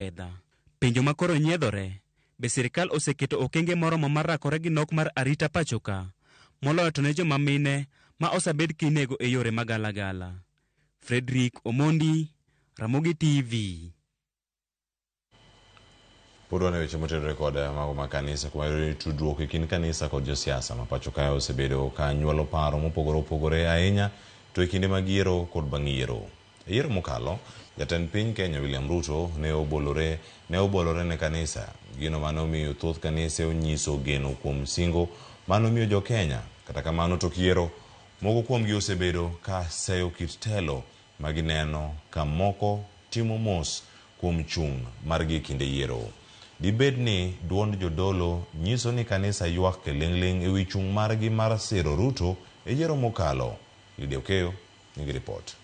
Fedha. Penjo ma koro nyiedhore, be sirkal oseketo okenge moromo mar rakore gi nok mar arita pachoka? Moloyo to ne joma mine ma osebed kinego e yore magalagala. Frederick Omondi, Ramogi TV. Pod wan e weche motenore kod mago mag kanisa kuma iyudo ni tudruok e kind kanisa kod josiasa ma pacho kae osebedo ka nyuolo paro mopogore opogore ahinya to e kinde mag yiero kod bang' yiero. E yiero mokalo, jatend piny Kenya William Ruto ne obolore ne obolore ne kanisa, gino mane omiyo thoth kanise onyiso geno kuom singo mane omiyo jo Kenya. Kata kamano tok yiero, moko kuomgi osebedo ka seyo kit telo ma gineno ka moko timo mos kuom chung' margi e kinde yiero. Dibed ni duond jodolo nyiso ni kanisa ywak keling'ling' ewi chung' margi mar siro Ruto e yiero mokalo? Lydia Okeyo nigi ripot.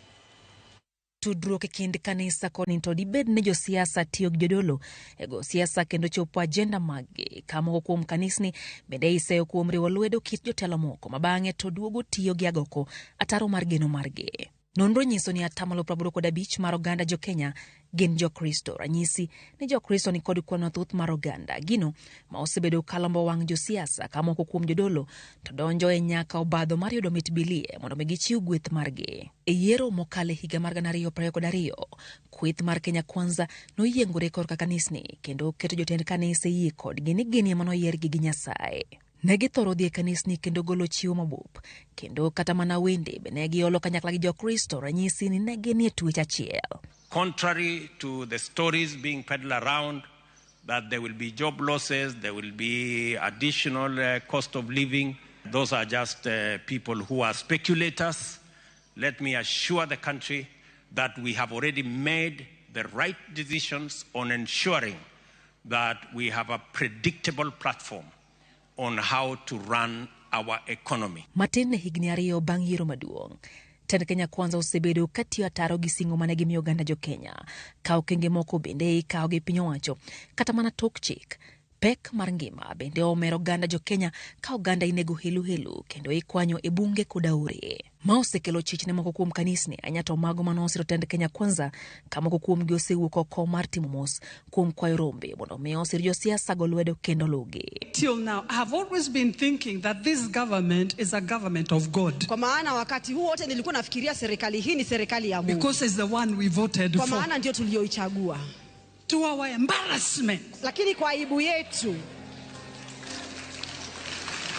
Tudruok e kind kanisa kod to dibed ni josiasa tiyo gi jodolo e go siasa kendo chopo ajenda maggi, ka moko kuom kanisni bende iseyo kuom riwo lwedo kit jotelo moko ma bang'e to duogo tiyo gi agoko ataro mar geno margi. Nonro nyiso ni 85% mar oganda jo-Kenya gin Jokristo. Ranyisi ni Jokristo ni kod kwan mathoth mar oganda, gino ma osebedo kalombo wang' josiasa ka moko kuom jodolo to donjo e nyaka obadho mar yudo mit bilie mondo mi gichiw gweth margi. E yiero mokalo e higa mar 2022, kweth mar Kenya Kwanza noyiengore korka kanisni kendo keto jotend kanise yie kodgi ni gin ema noyiergi gi Nyasaye. Ne githoro dhi e kanisni kendo golo chiwo mabup, kendo kata mana wende be ne giolo kanyakla gi Jokristo, ranyisi ni ne ginie twech achiel. Contrary to the stories being peddled around that there will be job losses, there will be additional cost of living, those are just people who are speculators. Let me assure the country that we have already made the right decisions on ensuring that we have a predictable platform on how to run our economy. Matin ne higni 2 bang' yiero maduong', tend Kenya Kwanza osebedo katiyo ataro gi singo mane gimiyo oganda jo Kenya, ka okenge moko bende ikawo gi piny owacho kata mana tok chik. Pek mar ngima bende omero oganda jo Kenya ka oganda inego helu helu kendo ikwanyo e bunge kod aore. Ma osekelo chich ne moko kuom kanisni ahinya to mago mane osiro tend Kenya Kwanza, ka moko kuomgi osewuok oko mar timo mos kuom kwayo rombe mondo mi osir josiasa go lwedo kendo luwgi. Till now, I have always been thinking that this government is a government of God. Kwa maana wakati huu wote nilikuwa nafikiria serikali hii ni serikali ya Mungu. Because it's the one we voted Kwa for. maana ndio tulioichagua. To our embarrassment. Lakini kwa aibu yetu.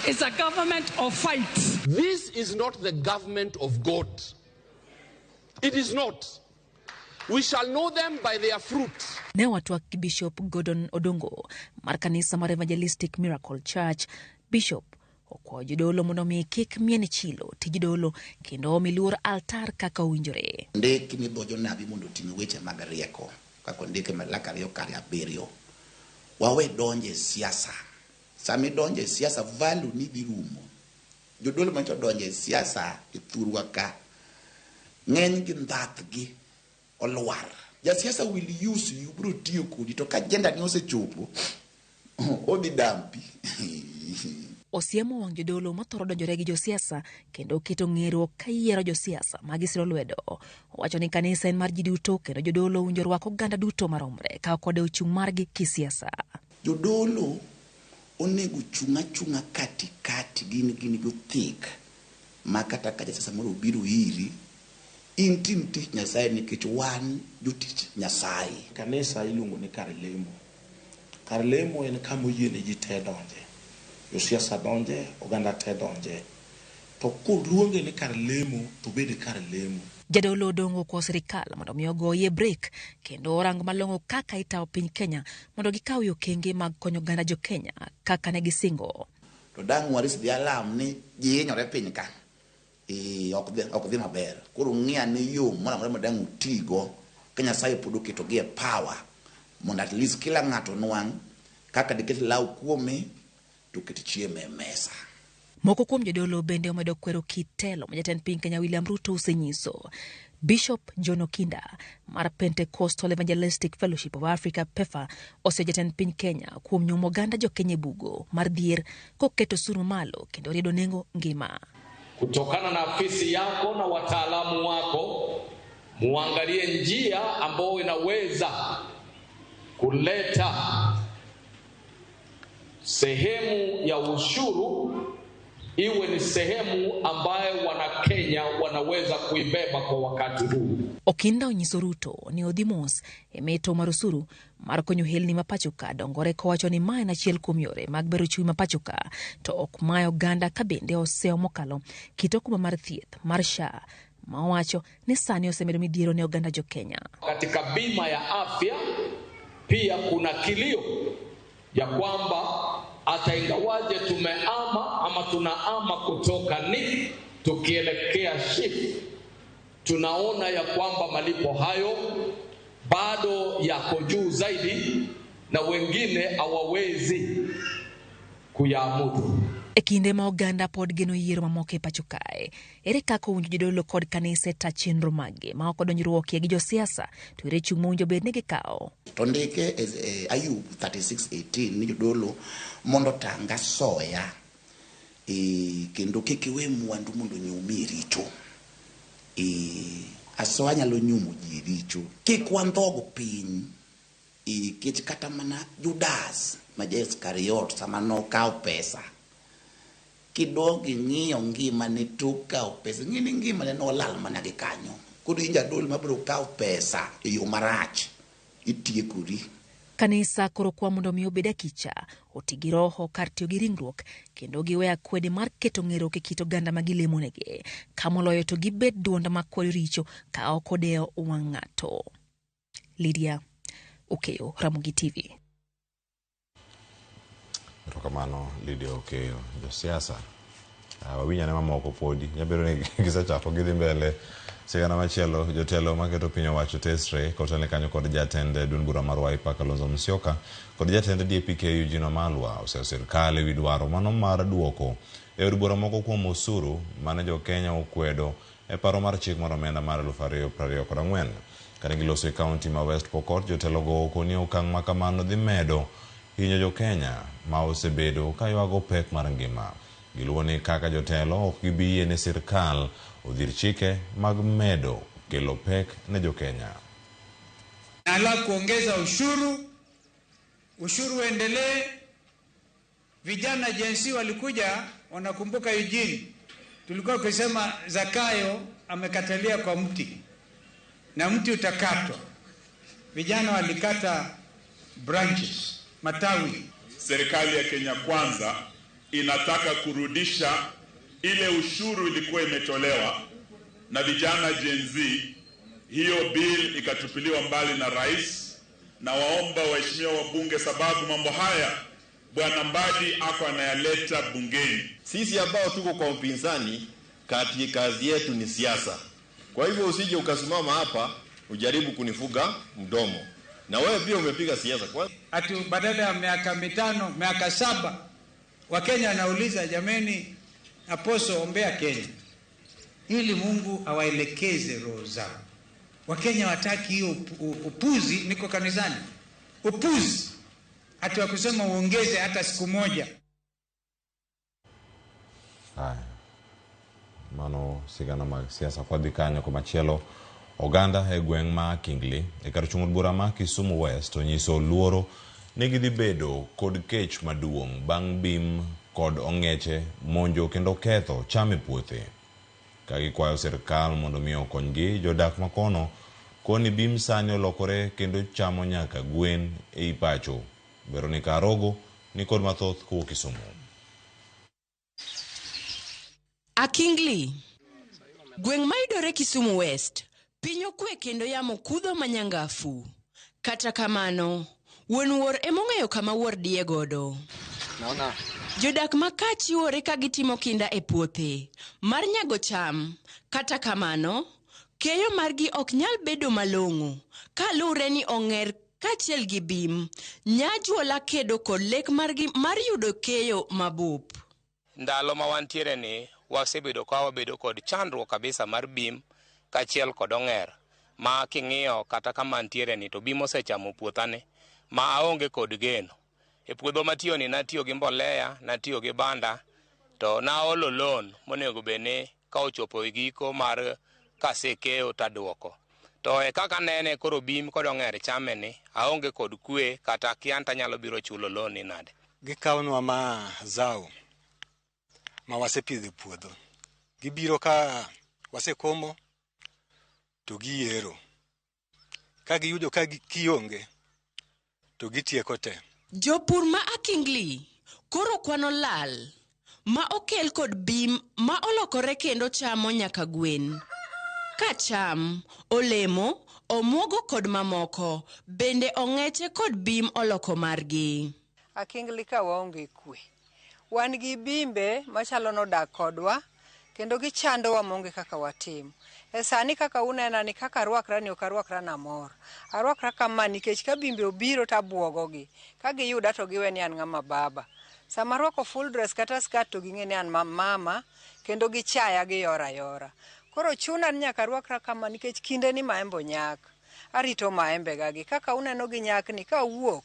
It's a government of fight. This is not the government of God. It is not. We shall know them by their fruit. Ne watwak gi Bishop Gordon Odongo mar kanisa mar Evangelistic Miracle Church. Bishop okwayo jodolo mondo mi kik mien chilo tij dolo kendo omi luor altar kaka owinjore. Ndiki ni dho jonabi mondo oting' weche mag rieko kaka ondike Malaki 2 kare 7. Wawe donjo e siasa. Sama idonjo e siasa, value ni dhi rumo. Jodolo manyocha odonjo e siasa e thurwa ka, ng'eny gi ndhathgi olwar. Jasiasa will use you, biro tiyo kodi, to ka agenda ni osechopo, odhi dampi. Osiemo wang' jodolo mathoro donjore gi josiasa kendo keto ng'eruok ka yiero josiasa ma gisiro lwedo. Owacho ni kanisa en mar ji duto kendo jodolo owinjo rwak oganda duto maromre ka ok odewo chung' margi kisiasa. Jodolo onego chung' achung'a katikati, gin jothik ma kata ka jasiasa moro obiro iri, in tim tich Nyasaye nikech wan jotich Nyasaye. Kanisa iluongo ni kar lemo. Kar lemo en kama oyiene ji te donje. Josiasa donje, oganda te donje. To koluonge ni kar lemo, to obed kar lemo. Jadolo Odongo okwayo sirikal mondo mi ogoye brek kendo orang malong'o kaka itawo piny Kenya mondo gikaw okenge mag konyo oganda jo Kenya kaka ne gisingo. To dang' waris dhi alam ni ji hinyore piny ka. Ok dhi maber. Koro ng'i ane yo moro amora ma dang' utigo ka Nyasaye pod oketogi e power mondo at least kila ng'ato nwang' kaka diket law kuome to ket chiemo e mesa. Moko kuom jodolo bende omedo kwero kit telo ma jatend piny Kenya William Ruto osenyiso. Bishop John Okinda mar Pentecostal Evangelistic Fellowship of Africa PEFA osio jatend piny Kenya kuom nyumo oganda jo Kenya e bugo mar dhier koketo osuru malo kendo riedo nengo ngima. Kutokana na afisi yako na wataalamu wako, muangalie njia ambayo inaweza kuleta sehemu ya ushuru iwe ni sehemu ambayo Wanakenya wanaweza kuibeba kwa wakati huu. Okinda onyiso Ruto ni odhi mos e meto mar osuru mar konyo helni ma pacho ka dongore kowacho ni ma en achiel kuom yore mag bero uchumi ma pacho ka to ok mayo oganda ka bende oseyo mokalo kit okumba mar thieth mar SHA ma owacho ni sani osemedo midhiero ne oganda jo Kenya. Katika bima ya afya pia kuna kilio ya kwamba hata ingawaje tumeama ama tunaama kutoka NIF tukielekea SHIF, tunaona ya kwamba malipo hayo bado yako juu zaidi na wengine hawawezi kuyamudu. E kinde ma oganda pod geno yiero mamoko e pacho kae, ere kaka owinjo jodolo kod kanise ta chenro maggi ma ok odonjruokie gi josiasa to ere chung' mowinjo bed ni gikawo? To ndike e Ayub 36:18 ni jodolo mondo otang' asoya kendo kik iwe mwandu mondo onyumi e richo. Asoya nyalo nyumo ji e richo. Kik wandhog piny nikech kata mana Judas ma ja Iskariot sama nokawo pesa kidog ing'iyo ngimane tok kawo pesa, ing'e ni ngimane nolal mana gi kanyo. Koro in jadolo mabiro kawo pesa e yo marach, itiekori. Kanisa koro kwa mondo mi obed akicha, oti gi roho kar tiyo gi ringruok kendo giwe akwede mar keto ng'eruok e kit oganda ma gilemonegi. Ka moloyo to gibed duond makwedo richo ka ok odewo wang' ng'ato. Lydia Okeyo, Ramogi TV. Erokamano Lydia Okeyo. Josiasa wawinjane mamoko podi nyabedo ni gisechako gidhi mbele. Sigana machielo, jotelo maketo piny owacho tesre kotelne kanyo kod jatend duond bura mar Wiper Kalonzo Musyoka kod jatend DAP-K Eugene Wamalwa oseyo sirkal ewi dwaro mano mar duoko e od bura moko kuom osuru mane jo Kenya okwedo e paro mar chik mar omenda mar 2024. Kane giloso e kaunti ma West Pokot, jotelogo okoni okang' ma kamano dhi medo hinyo jo Kenya ma osebedo ka ywago pek mar ngima. Giluwo ni kaka jotelo ok gibi yie ne sirkal odhir chike mag medo kelo pek ne jo Kenya. Ala kuongeza ushuru, ushuru uendelee. Vijana Gen Z walikuja, wanakumbuka Eugene, tulikuwa tukisema Zakayo amekatalia kwa mti na mti utakatwa. Vijana walikata branches, matawi. Serikali ya Kenya Kwanza inataka kurudisha ile ushuru ilikuwa imetolewa na vijana Gen Z. Hiyo bill ikatupiliwa mbali na rais, na waomba waheshimiwa wabunge, sababu mambo haya Bwana Mbadi ako anayaleta bungeni. Sisi ambao tuko kwa upinzani, kati kazi yetu ni siasa. Kwa hivyo usije ukasimama hapa ujaribu kunifuga mdomo. Na wewe pia umepiga siasa kwa ati badala ya miaka 5, miaka 7, Wakenya wanauliza jameni, Apostle ombea Kenya ili Mungu awaelekeze roho zao. Wakenya wataki hiyo upuzi. Niko kanisani, upuzi ati wakusema uongeze hata siku moja. Haya, mano sigana mag siasa kwadhi kanyo komachielo. Oganda e gweng' ma Kingli e kar chung' od bura ma Kisumu West onyiso luoro ni gidhi bedo kod kech maduong' bang' bim kod ong'eche monjo kendo ketho cham e puothe. Ka gikwayo sirkal mondo mi okonygi, jodak makono koni bim sani olokore kendo chamo nyaka gwen ei pacho. Veronica Arogo ni kod mathoth kowuok Kisumu. Akingli, gweng' mayudore Kisumu West, piny okwe kendo yamo kudho manyangafu. Kata kamano, wuon wuor emong'eyo kama wuor diye godo. Jodak ma ka chiwore ka gitimo kinda e puothe mar nyago cham, kata kamano, keyo margi ok nyal bedo malong'o kaluwre ni ong'er kaachiel gi bim nyajuola kedo kod lek margi mar yudo keyo mabup. Ndalo ma wantiere ni wasebedo ka wabedo kod chandruok kabisa mar bim kaachiel kod ong'er ma king'iyo kata kama antiere ni to bim osechamo puothani ma aonge kod geno. E puodho matiyo ni natiyo gi mbolea, natiyo gi banda, to naolo loan monego bed ni ka ochopo e giko mar kasekeyo taduoko. To e kaka nene koro bim kod ong'er chame ni, aonge kod kwe kata akia ni tanyalo biro chulo loan ni nade. Gikawonwa mazao ma wasepidho e puodho. Gibiro ka wasekomo to giyiero. Ka giyudo ka kionge to gitieko te. Jopur ma Akingli koro kwano lal ma okel kod bim ma olokore kendo chamo nyaka gwen. Ka cham, olemo, omuogo kod mamoko bende ong'eche kod bim oloko margi. Akingli ka waonge kwe. Wan gi bimbe machalo nodak kodwa kendo gichandowa maonge kaka watim. E sani kaka unena ni kaka arwakra ni ok arwakra namor. Arwakra kama nikech ka bimbe obiro to abuogogi. Ka giyuda to giwe ni an ng'ama baba. Sama arwako full dress kata skirt to ging'e ni an mama kendo gichaya giyora ayora. Koro chuna ni nyaka arwakra kama nikech kinde ni maembe onyak. Arito maembe gagi. Kaka uneno ginyak ni kawuok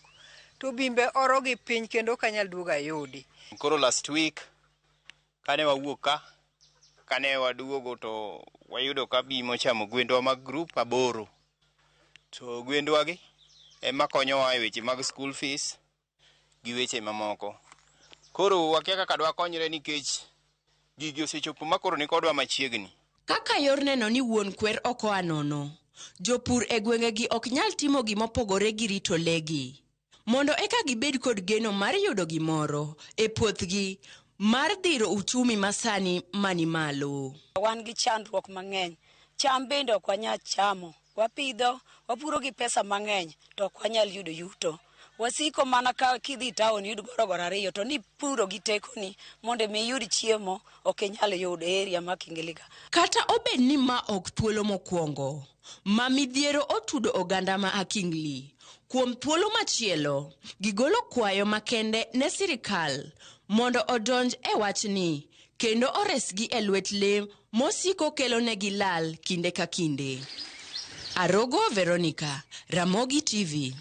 to bimbe orogi piny kendo ok anyal duogo ayudi. Koro last week kane wawuok ka, kane waduogo to wayudo ka bim ochamo gwendwa mag group 8. To gwendwa gi ema konyowa e weche mag school fees gi weche mamoko. Koro wakia kaka dwakonyre nikech gigi osechopo ma koro nikodwa machiegni. Kaka yor neno ni wuon kwer ok oa nono, jopur e gwengegi ok nyal timo gimopogore gi rito legi. Mondo eka gibed kod geno mar yudo gimoro e puothgi mar dhiro uchumi masani mani malo. Wan gi chandruok mang'eny. Cham bende ok wanyal chamo. Wapidho, wapuro gi pesa mang'eny to ok wanyal yudo yuto. Wasiko mana ka kidhi town iyud gorogoro 2 to ni puro gi tekoni mondo mi iyud chiemo ok inyal yudo e area ma Akingili ka. Kata obed ni ma ok thuolo mokwongo ma midhiero otudo oganda ma Akingli, kuom thuolo machielo gigolo kwayo makende ne sirikal mondo odonj e wachni kendo oresgi e lwet le mosiko kelonegi lal kinde ka kinde. Arogo Veronica, Ramogi TV.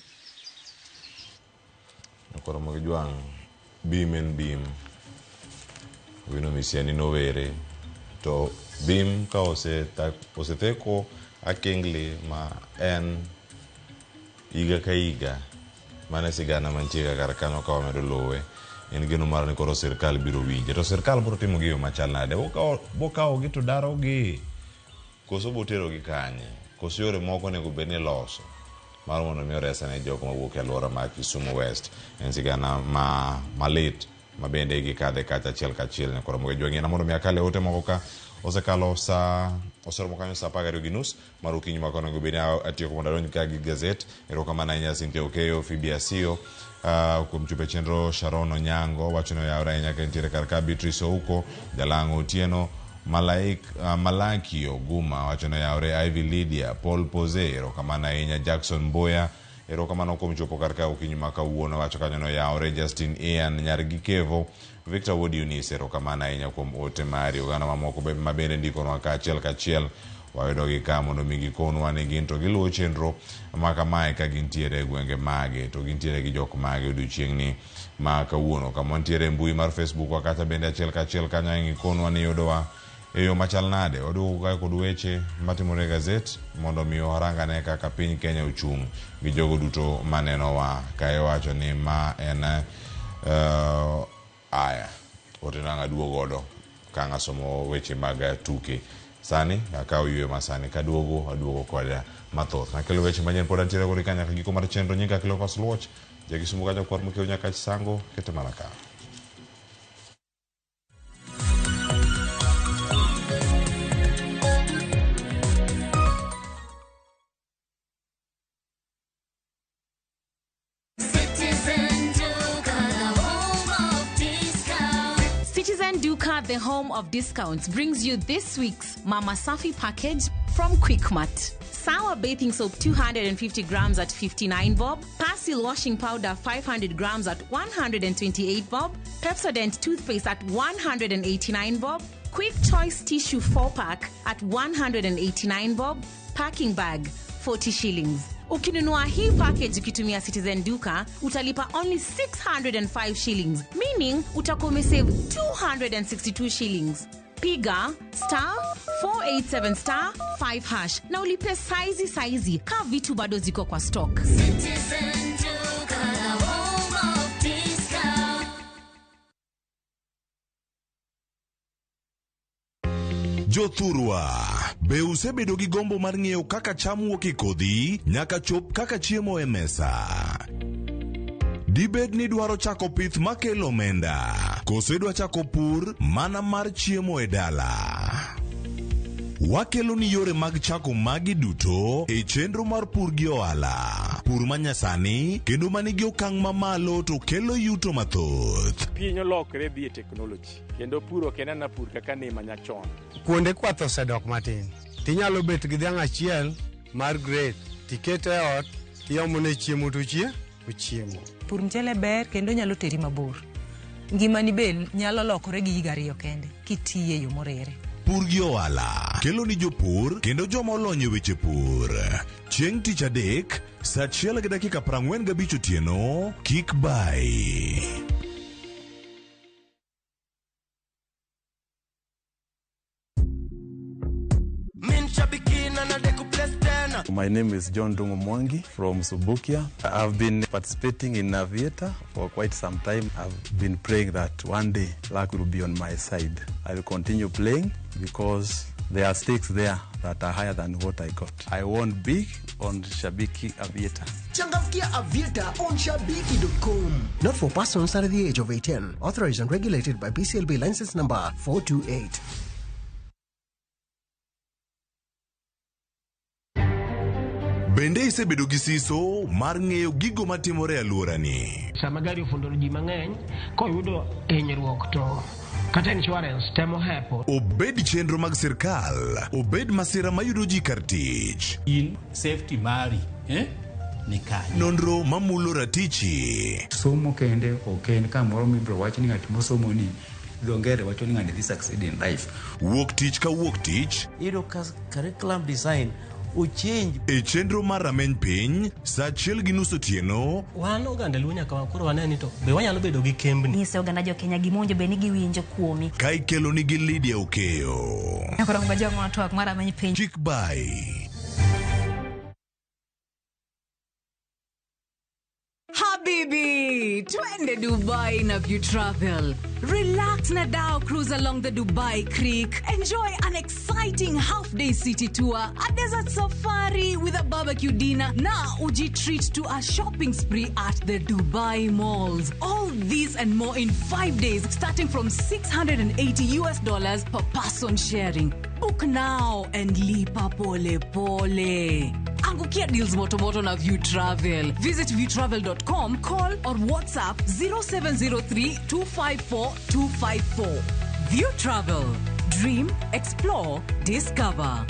Koro Ramogi Jwang', bim en bim. Wino Misiani nowere. To bim ka osetheko Akingli ma en higa ka higa, mane sigana mantie kar kanyo ka wamedo luwe. En geno mar ni koro sirkal biro winje. To sirkal biro timo gi yo machal nade? Bokawogi to darogi. Koso boterogi kanye? Koso yore moko onego bed ni iloso mar mondo mi oresa ne jogo mawuok e alwora mar Kisumu West. En sigana ma malit ma bende gikadhe kacha achiel kachiel nyakoro Ramogi Jwang'. Mondo mi akal e ote moko ka osekalo sa oseromo kanyo sa 12:30 mar okinyi ma kono onego bed ni atieko mondo adonj ka gi gazet. Erokamano ahinya Cynthia Okeyo, Phoebe Asiyo, kuom chopo e chenro. Sharon Onyango wacho ni oyawore ahinya ka entiere kar ka. Beatrice Ouko, Jalang'o Otieno, Malaki Oguma wacho ni oyawore. Ivy Lydia, Paul Pose, erokamano ahinya. Jackson Mboya, erokamano kuom chopo kar ka okinyi ma kawuono, wacho kanyo ni oyawore. Justin Ian Nyargi Kevo, Victor Wuod Eunice, erokamano ahinya kuom ote mari. Oganda mamoko ma bende ndikonwa ka achiel kachiel wayudogi ka mondo mi gikonwa ni gin to giluwo chenro ma kamae ka gintiere e gwenge mage to gintiere gi jok mage odiochieng'ni ma kawuono. Kama wantiere e mbui mar Facebook wa kacha bende achiel kachiel kanyo ang' ikonwa ni yudowa e yo machal nade. Waduogo kae kod weche matimore e gazet mondo mi warangane kaka piny Kenya ochung' gi jogo duto manenowa. Kae wacho ni ma en aya ote nang' aduogo godo ka ang' asomo weche mag tuke. Sani akawo yweyo ma sani kaduogo aduogo kod mathoth. Nakelo weche manyien pod antiere kodi ka nyaka giko mar chenro. Nyinga Cleophas Luoch, ja Kisumu ka jakwar mokiewo nyaka Sango, kete mana ka. Citizen Duka, the home of discounts, brings you this week's Mama Safi package from Quickmart. Sour bathing soap 250 grams at 59 bob, Persil washing powder 500 grams at 128 bob, Pepsodent toothpaste at 189 bob, Quick Choice tissue 4-pack at 189 bob, packing bag 40 shillings. Ukinunua hii package ukitumia Citizen Duka, utalipa only 605 shillings, meaning utakuwa umesave 262 shillings. Piga star 487 star 5 hash na ulipe saizi saizi ka vitu bado ziko kwa stock. Citizen Duka, the home of discount. Jothurwa, be usebedo gi gombo mar ng'eyo kaka cham wuok e kodhi nyaka chop kaka chiemo e mesa? Dibed ni idwaro chako pith makelo omenda, koso idwa chako pur mana mar chiemo e dala? Wakelo ni yore mag chako magi duto e chenro mar pur gi ohala. Pur manyasani kendo manigi okang' mamalo to kelo yuto mathoth. Piny olokre dhi e teknoloji kendo pur ok en ana pur kaka ne manyachon. Kuonde kwath osedok matin. Tinyalo bet gi dhiang' achiel mar grade tikete e ot tiomone chiemo to ochiemo. Pur mchele ber kendo nyalo teri mabor. Ngimani be nyalo lokore gi higa ariyo kende kitiye e yo moriere. Pur gi ohala kelo ni jopur kendo joma olony e weche pur. Chieng' tich adek, saa 1:45 otieno, kik bai. My name is John Dungu Mwangi from Subukia. I've been participating in Aviator for quite some time. I've been praying that one day luck will be on my side. I will continue playing because there are stakes there that are higher than what I got. I won big on Shabiki Aviator. Changamkia Aviator on Shabiki.com. Not for persons under the age of 18. Authorized and regulated by BCLB license number 428. Bende isebedo gi siso mar ng'eyo gigo matimore e alworani? Sama gari ofundo ji mang'eny koyudo hinyruok to kata insurance temo hepo. Obed chenro mag sirkal, obed masira mayudo ji kar tich. In safety mari, ni kanye? Nonro mamulo ratichi. Somo kende ok en kamoro mibiro wach ni ng'at mosomo ni dho ngere wacho ni ng'ani dhi succeed in life. Wuok tich ka wuok tich. Iyudo ka curriculum design ochange. E chenro mar rameny piny, saa 1:30 otieno. Wan oganda Luo nyaka koro wane ni to be wanyalo bedo gi kembni. Nyise oganda jo Kenya gima bed ni giwinjo kuomi. Ka ikelo nigi Lydia Okeyo. Nyakoro ngajong' twak mar rameny piny. Kik bai. Habibi, twende Dubai na View Travel. Relax na dhow cruise along the Dubai Creek. Enjoy an exciting half-day city tour, a desert safari with a barbecue dinner, na uji treat to a shopping spree at the Dubai malls. All this and more in 5 days, starting from $680 per person sharing. Book now and lipa pole pole. Angukia deals motomoto na View Travel. Visit viewtravel.com, call or WhatsApp 0703 254 254. View Travel. Dream, explore, discover.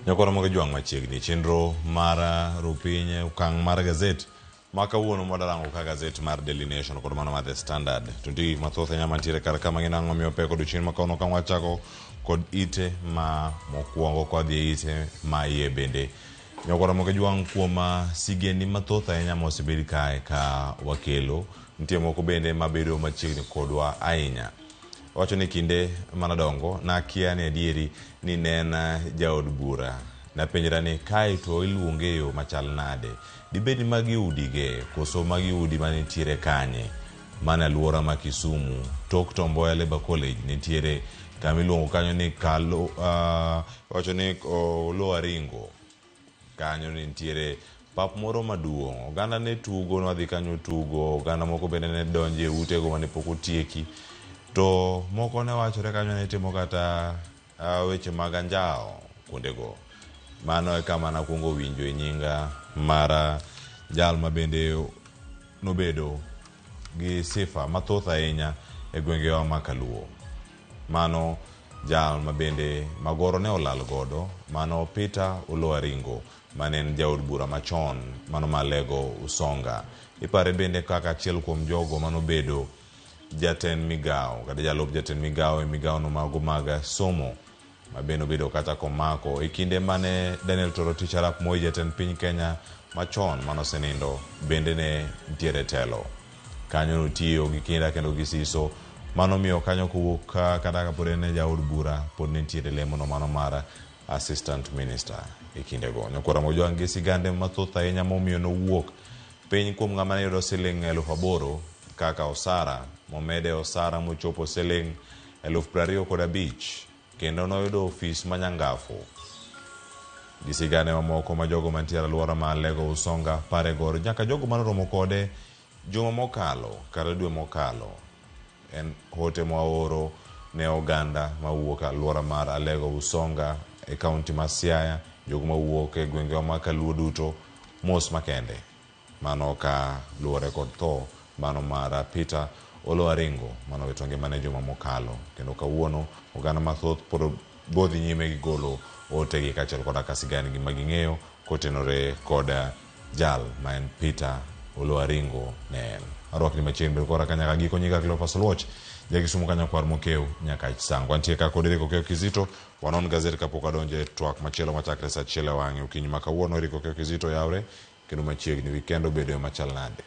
Nyakoro mag jwang' machiegni chenro mar rupiny okang' mar gazet ma kawuono mwadarango ka gazet mar Daily Nation kod mano mar The Standard. To nitie gik mathoth ahinya mantiere kar ka ma gin ang'o miyo pek odiochieng' ma kawuono ka wachako kod ite ma mokwongo kwadhi e ite ma iye bende. Nyakoro mag jwang' kuom sigendni mathoth ahinya mosebed kae ka wakelo. Nitie moko bende mabedo machiegni kodwa ahinya. Wacho ni kinde manadongo nakia ni adieri ni ne en jaod bura. Napenjra ni kae to iluonge e yo machal nade? Dibed ni magi udige koso magi udi manitiere kanye? Mana alwora ma Kisumu, tok Tom Mboya Labour College nitiere kama iluongo kanyo ni Kalo, wacho ni Oloaringo. Kanyo nitiere pap moro maduong'. Oganda ne tugo, nwadhi kanyo tugo, oganda moko bende ne donjo e utego mane pok otieki. To moko ne wachore kanyo ne timo kata weche mag anjawo kuondego. Mano e kama nakwongo winjo e nyinga mar jal ma bende nobedo gi sifa mathoth ahinya e gwengewa ma Kaluo. Mano jal ma bende magoro ne olal godo, mano Peter Oloaringo, mane en jaod bura machon, mano ma Lego Usonga. Ipare bende kaka achiel kuom jogo manobedo jatend migawo kata jalup jatend migawo e migawono mago mag somo ma bende obedo kata komako e kinde mane Daniel Toroitich arap Moi jatend piny Kenya machon manosenindo bende ne nitiere telo. Kanyo notiyo gi kinda kendo gi siso mano miyo kanyo kowuok kata kapod en e jaod bura pod ne nitiere lemono mano mar assistant minister e kindego. Nyakwar Ramogi Ojwang' gi sigande mathoth ahinya momiyo nowuok piny kuom ng'ama ne yudo siling 8,000 kaka osara momede osara mochopo siling 25,000 kendo noyudo ofis manyangafu. Gi sigane mamoko ma jogo mantie e alwora ma Alego Usonga pare godo nyaka jogo manoromo kode juma mokalo kata dwe mokalo en hote mwaoro ne oganda mawuok alwora mar Alego Usonga e kaunti ma Siaya, jogo mawuok e gwengewa ma Kaluo duto mos makende. Mano ka luwore kod tho mano mar Peter Oloo Aringo mano wito ngimane juma mokalo. Kendo kawuono oganda mathoth pod bodhi nyime gi golo otegi kaachiel koda ka sigandgi ma ging'eyo kotenore kod jal ma en Peter Oloo Aringo ne en. Arwakni machiegni bed kora ka nyaka giko nyinga Cleophas Oluoch, jakisumu ka nyakwar Mokeu nyaka ich sango. Antie ka kod Eric Okeyo Kizito, wanon gazet kapok wadonjo e twak machielo machakre saa achiel e wang'e okinyi ma kawuono. Eric Okeyo Kizito yawre kendo machiegni weekend obedo machal nade?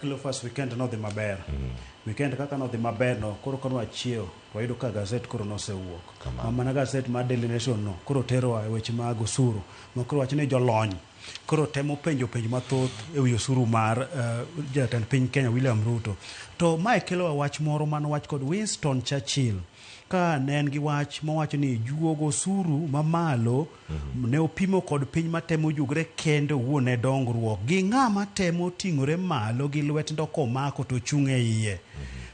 Cleophas, weekend nodhi maber. Weekend kaka nodhi maber no, koro kane wachiewo to wayudo ka gazet koro nosewuok. Ma mana gazet mar Daily Nation no koro terowa e weche mag osuru. Ma koro wacho ni jolony koro temo penjo penjo mathoth e wi osuru mar jatend piny Kenya William Ruto. To mae kelowa wach moro mano wach kod Winston Churchill. Ka ne en gi wach mowacho ni juogo osuru mamalo ne opimo kod piny matemo jugre kende owuon ne dongruok gi ng'ama temo ting'ore malo gi lwet ndo komako to chung' e iye.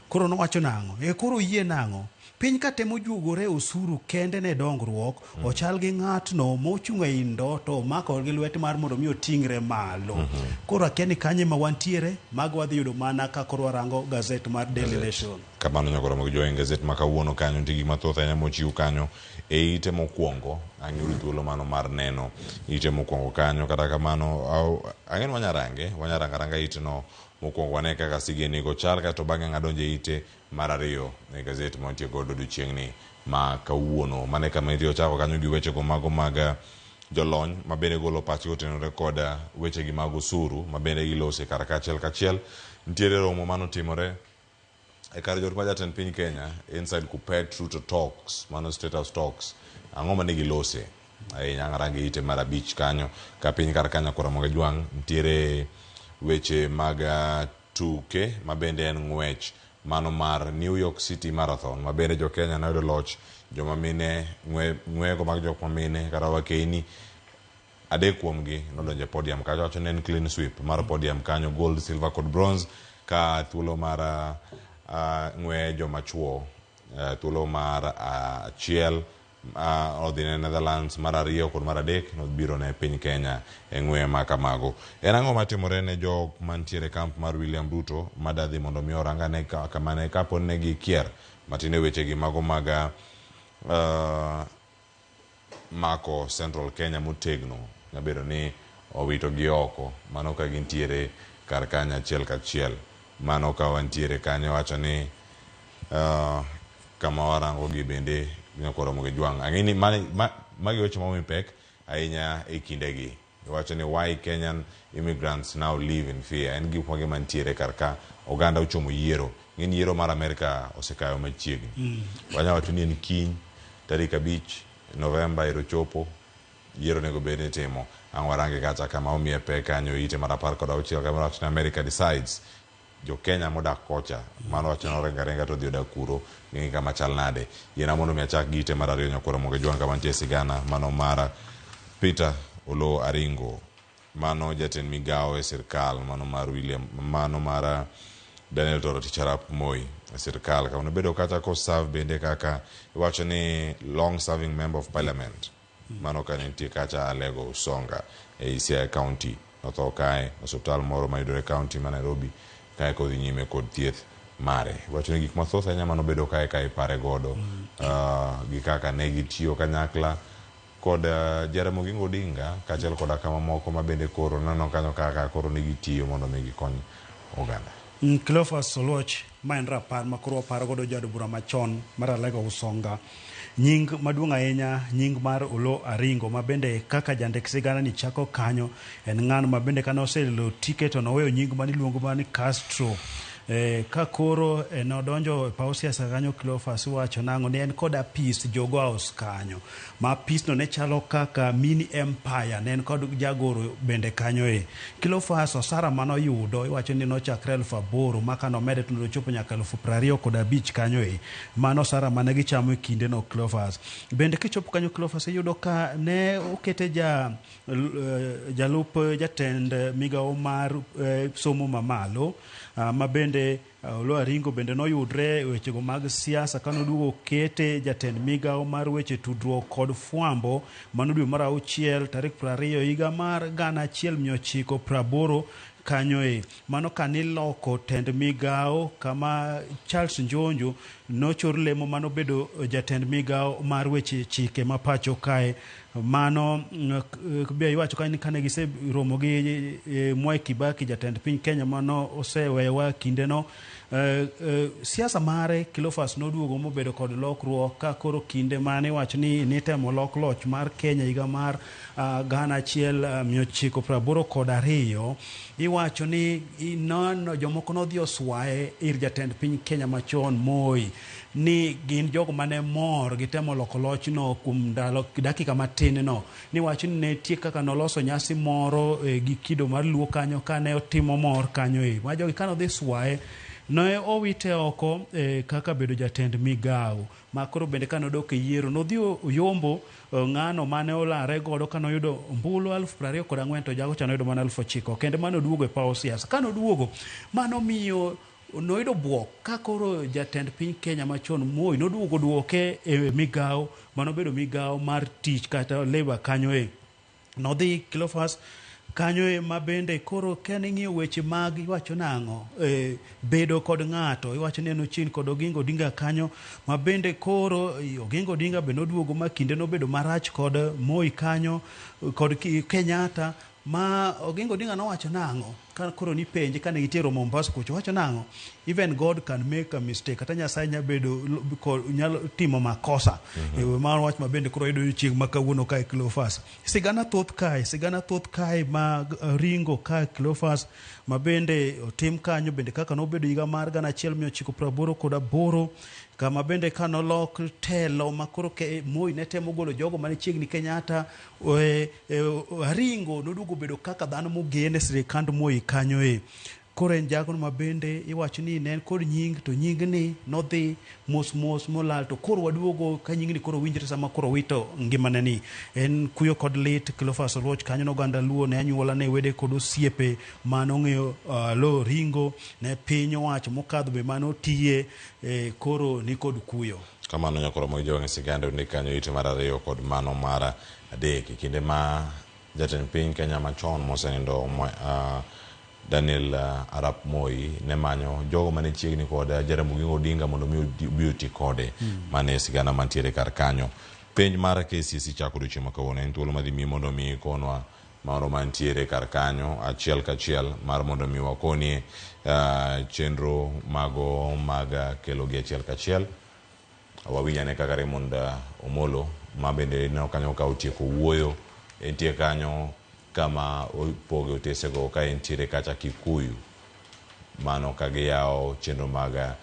Koro nowacho nang'o? E koro oyie nang'o? Piny ka temo juogore osuru kende ne dongruok, ochal gi ng'atno mochung' ei ndo to omako gi lwete mar mondo mi oting're malo. Koro akia ni kanye ma wantiere, mago wadhi yudo mana ka koro warango gazet mar Daily Nation. Kamano nyakoro mag joeng gazet ma kawuono kanyo nitie gik mathoth ahinya mochiw kanyo e ite mokwongo. Ang' yudo thuolo mano mar neno ite mokwongo kanyo. Kata kamano, ang'e ni wanyarange, wanyarango aranga ite no mokwongo wane kaka sigeni go chal, kaeto bang'e ang' adonjo e ite mar ariyo e gazet ma wantie godo odiochieng'ni ma kawuono. Mane kama nitie ochako kanyo gi wechego mago mag jolony ma bende golo pachgi otenore kod wechegi mag osuru ma bende gilose kar kachiel kachiel. Nitiere romo manotimore e kar jot ma jatend piny Kenya inside Kuppet Ruto Talks, mano State House Talks. Ang'o mane gilose? Ahinya ang' arango ite mar 5 kanyo ka piny kar kanyo koro Ramogi Ajwang' nitiere weche mag tuke ma bende en ng'wech mano mar New York City Marathon ma bende jo Kenya noyudo loch joma mine ng'wego mag jok mamine kata wakeini 3 kuomgi nodonjo e podium kacha. Wacho ni en clean sweep mar podium kanyo, gold, silver kod bronze, ka thuolo mar ng'we joma chuo thuolo mar 1 odhi ne Netherlands, mar 2 kod mar 3 nobiro ne piny Kenya e ng'we ma kamago. En ang'o matimore ne jok mantiere kamp mar William Ruto madadhi mondo mi orangane kamane kapo ni ne gikier matin e wechegi mago mag mako Central Kenya motegno nyabedo ni owitogi oko mano ka gintiere kar kanyo achiel kachiel. Mano ka wantiere kanyo wacho ni kama warango gi bende nyakoro Ramogi Ajwang'. Ang'e ni magi weche ma omi pek ahinya e kindegi. Iwacho ni why Kenyan immigrants now live in fear. En gik mage mantiere kar ka oganda ochomo yiero. Ng'e ni yiero mar Amerika osekayo machiegni. Wanya wacho ni en kiny tarik 5 Novemba ero chopo yiero onego bed ni itimo. Ang' warange kacha kama omiye pek kanyo ite mar 16 kama wacho ni America decides. Jo Kenya modak kocha mano wacho ni oringo aringa to odhi odak kuro ng'e kama chal nade. Yiena mondo mi achak gi ite mar 2 nyakwar Ramogi Ajwang' kama nitie sigana mano mar Peter Oloo Aringo mano jatend migawo e sirkal mano mar William mano mar Daniel Toroitich arap Moi e sirkal kama nobedo kata koserve bende kaka iwacho ni long serving member of parliament mano ka nitie kacha Alego Usonga e Siaya County. Notho kae osiptal moro mayudore e county ma Nairobi kae kodhi nyime kod thieth mare. Iwacho ni gik mathoth ahinya manobedo kae ka ipare godo gi kaka ne gitiyo kanyakla kod Jaramogi Oginga Odinga kaachiel koda kama moko ma bende koro neno kanyo kaka koro ne gitiyo mondo mi gikony oganda. Cleophas Oluoch, ma en rapar ma koro waparo godo jaod bura machon mar Alego Usonga. Nying maduong' ahinya, nying mar Oloo Aringo, ma bende kaka jandik sigana ni chako kanyo, en ng'ano ma bende kane oselo tike to noweyo nying mane iluongo mana ni Castro. Ka koro nodonjo e paw siasa kanyo, Cleophas iwacho nang'o ni en kod apis Jogo House kanyo, ma apisno ne chalo kaka mini empire, ne en kod jagoro bende kanyo e. Cleophas osara mane oyudo iwacho ni nochakre 8,000 ma kane omede to nochopo nyaka 25,000 kanyo e. Mano osara mane gichamo e kindeno Cleophas. Bende kichopo kanyo Cleophas iyudo ka ne okete jalup jatend migawo mar somo mamalo, ma bende Oloo Aringo bende noyudre e wechego mag siasa kane oduogo okete jatend migawo mar weche tudruok kod fwambo mano dwe mar auchiel tarik 20 higa mar 1980 kanyo e. Mano kaniloko tend migawo kama Charles Njonjo nochor lemo manobedo jatend migawo mar weche chike ma pacho kae. Mano be iwacho kanyo ni kane giseromo gi Mwai Kibaki jatend piny Kenya mano osewewa kindeno. Siasa mare Cleophas noduogo mobedo kod lokruok ka koro kinde mane iwacho ni nitemo lok loch mar Kenya higa mar 1982, iwacho ni jomoko nodhi oswaye ir jatend piny Kenya machon Moi ni gin jogo mane mor gitemo loko lochno kuom ndalo dakika matin no, niwacho ni nitie kaka noloso nyasi moro gi kido mar Luo kanyo kane otimo mor kanyo e ma jogi kane odhi swaye ne owite oko kaka bedo jatend migawo. Ma koro bende kane odok e yiero nodhi oyombo ng'ano mane olare godo kane oyudo ombulu 24,000 to jago cha noyudo mana 9,000 kendo mane oduogo e paw siasa. Kane oduogo mano miyo noyudo bwok ka koro jatend piny Kenya machon Moi noduogo duoke e migawo manobedo migawo mar tich kata labor kanyo e. Nodhi Cleophas kanyo e ma bende koro kane ing'iyo weche mag iwacho nang'o bedo kod ng'ato iwacho ni en ochien kod Oginga Odinga kanyo ma bende koro Oginga Odinga be noduogo ma kinde nobedo marach kod Moi kanyo kod Kenyatta ma Oginga Odinga nowacho nang'o ka koro nipenje kane gitero Mombasa kucho wacho nang'o even God can make a mistake kata Nyasaye nyalo timo makosa. Mar wach ma bende koro yudo chieng' ma kawuono kae Cleophas. Sigana thoth kae ma Ringo kae Cleophas ma bende otim kanyo bende kaka nobedo higa mar 1988 kama bende kanolok telo ma koro Moi ne temo golo jogo mane chiegni Kenyatta, Aringo noduogo bedo kaka dhano mogen e sirikand Moi kanyo e. Koro en jagono ma bende iwacho ni ne en kod nying to nyingni nodhi mos mos molal to koro waduogo ka nyingni koro winjre sama koro wito ngimane ni. En kuyo kod lit Cleophas Oluoch kanyo noganda Luo ne anyuola ne wede kod osiepe manong'eyo Oloo Ringo ne piny owacho mokadho be manotiye koro ni kod kuyo. Kamano nyakoro mag jowang'e siganda ni kanyo ite mar 2 kod mano mar 3 e kinde ma jatend piny Kenya machon mosenindo Daniel Arap Moi ne manyo jogo mane chiegni kod Jaramogi Odinga mondo mi obi oti kode. Mane sigana mantiere kar kanyo. Penj mar KCSE chako odiochieng' ma kawuono en thuolo madhi miyi mondo mi ikonwa mano mantiere kar kanyo achiel kachiel mar mondo mi wakonie chenro mago mag kelo gi achiel kachiel. Wawinjane kaka Raymond Omolo ma bende ineno kanyo ka otieko wuoyo, entie kanyo kama opoge otesego ka entiere kacha Kikuyu, mano ka giyawo chenro mag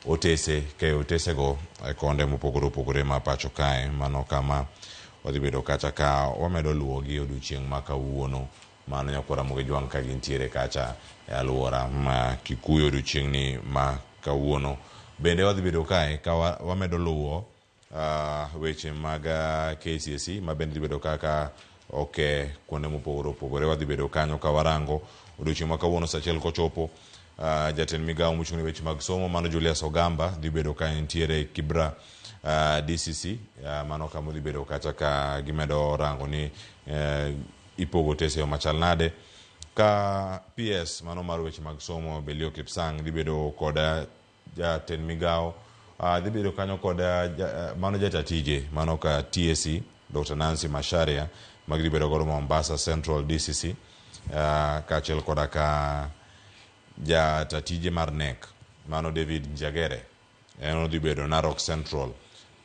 otese ke otesego e konde mopogore opogore ma pacho kae. Mano kama wadhi bedo kacha ka wamedo luwogi odiochieng' ma kawuono. Mano nyakwara Ramogi Jwang' ka gintiere kacha e alwora ma Kikuyu odiochieng'ni ma kawuono. Bende wadhi bedo kae ka wamedo luwo weche mag KCSE ma bende dhi bedo kaka oke kuonde mopogore opogore. Wadhi bedo kanyo ka warango odiochieng' ma kawuono saa achiel kochopo. Jatend migawo mochung' ne weche mag somo mano Julius Ogamba dhi bedo ka entiere Kibra DCC, mano kama odhi bedo kacha ka gimedo rango ni ipogo otese yo machal nade. Ka PS mano mar weche mag somo Belio Kipsang dhi bedo kod jatend migawo, dhi bedo kanyo kod mano jata tije mano ka TSC Dr. Nancy Macharia ma gidhi bedo godo Mombasa Central DCC, kaachiel koda ka Jata tije mar KNEC mano David Njagere en odhi bedo Narok Central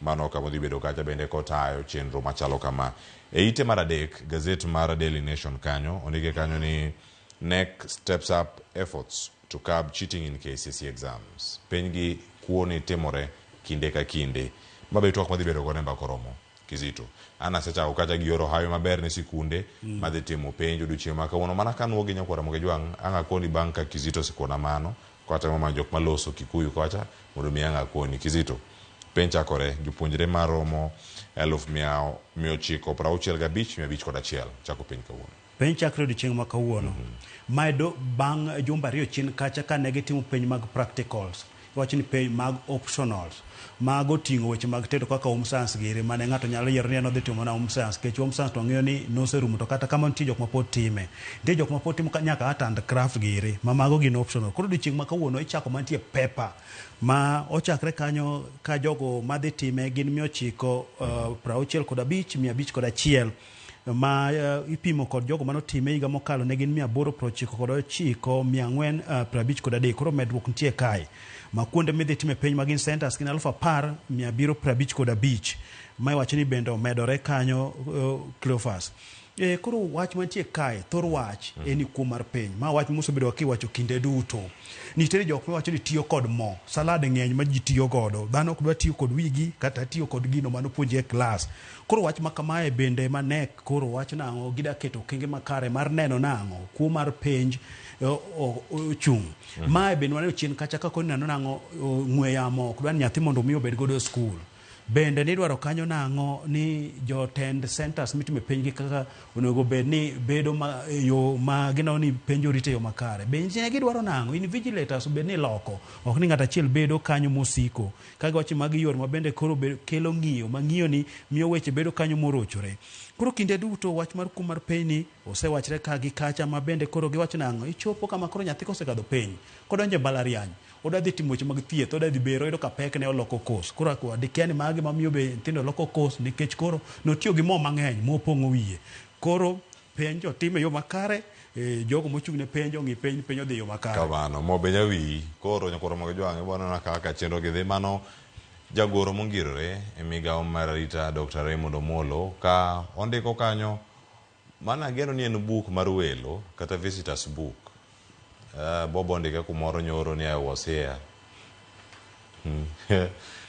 mano kama odhi bedo kacha bende kotayo chenro machalo kama. E ite mar adek gazet mar Daily Nation kanyo ondike kanyo ni KNEC steps up efforts to curb cheating in KCSE exams. Penj gi kuo ni timore kinde ka kinde. Ma be twak madhi bedo godo e mbaka oromo. Kizito. An asechako kacha gi oro hawi maber ne sikunde madhi timo penj odiochieng' ma kawuono. Mana ka nuo gi nyakwar Ramogi Jwang' ang' akoni bang' ka Kizito osekona mano katemo manyo jok maloso Kikuyu kocha mondo mi ang' akoni. Kizito, penj chakore jopuonjre maromo 965,501 chako penj kawuono. Penj chakre odiochieng' ma kawuono. Mae do bang' jumbe ariyo chien kacha kane gitimo penj mag practicals. Iwacho ni penj mag optionals. Mago ting'o weche mag tedo kaka home science giri mane ng'ato nyalo yiero ni en odhi timo na home science nikech home science to ng'eyo ni noserumo to kata kamano nitie jok ma pod time. Nitie jok ma pod timo nyaka art and craft giri ma mago gin optional. Koro odiochieng' ma kawuono ichako mantie paper ma ochakre kanyo ka jogo madhi time gin 965,501 ma ipimo kod jogo manotime higa mokalo ne gin 899, 453. Koro medruok nitie kae. Ma kuonde midhi time penj magin centers gin 10,755 ma iwacho ni bende omedore kanyo Cleophas. Koro wach mantie kae, thor wach en ni kuo mar penj. Ma wach mosebedo kiwacho kinde duto. Nitiere jok mawacho ni tiyo kod mo, salad ng'eny ma ji tiyo godo. Dhano ok dwa tiyo kod wigi kata tiyo kod gino manopuonji e klas. Koro wach ma kamae bende ma KNEC koro wach nang'o gida keto okenge makare mar neno nang'o kuo mar penj ochung'. Mae bende waneno chien kacha ka koni neno nang'o ng'we yamo ok dwa ni nyathi mondo mi obed godo e skul. Bende nidwaro kanyo nang'o ni jotend centers mitime penj gi kaka onego bed ni bedo ma yo ma gineno ni penj orit e yo makare. Bende ne gidwaro nang'o invigilators obed ni loko ok ni ng'ato achiel bedo kanyo mosiko. Ka giwacho magi yore ma bende koro kelo ng'iyo ma ng'iyo ni miyo weche bedo kanyo morochore. Koro kinde duto wach mar kuo mar penj ni osewachre ka gi kacha ma bende koro giwacho nang'o ichopo kama koro nyathi kosekadho penj kodonjo e mbalariany odwa dhi timo weche mag thieth, odwa dhi bero, oyudo ka pek ne oloko course. Koro adikia ni magi mamiyo be nyithindo loko course nikech koro notiyo gi mo mang'eny mopong'o wiye. Koro penj otim e yo makare, jogo mochung' ne penj ong'i penj, penj odhi e yo makare. Kamano, mo be nyawiyi. Koro nyakwar Ramogi Jwang' ibiro neno kaka chenro gi dhi. Mano jagoro mongirore e migawo mar arita Dr. Raymond Omolo ka ondiko kanyo mana ageno ni en buk mar welo kata visitors book. Bob ondike kumoro nyoro ni I was here.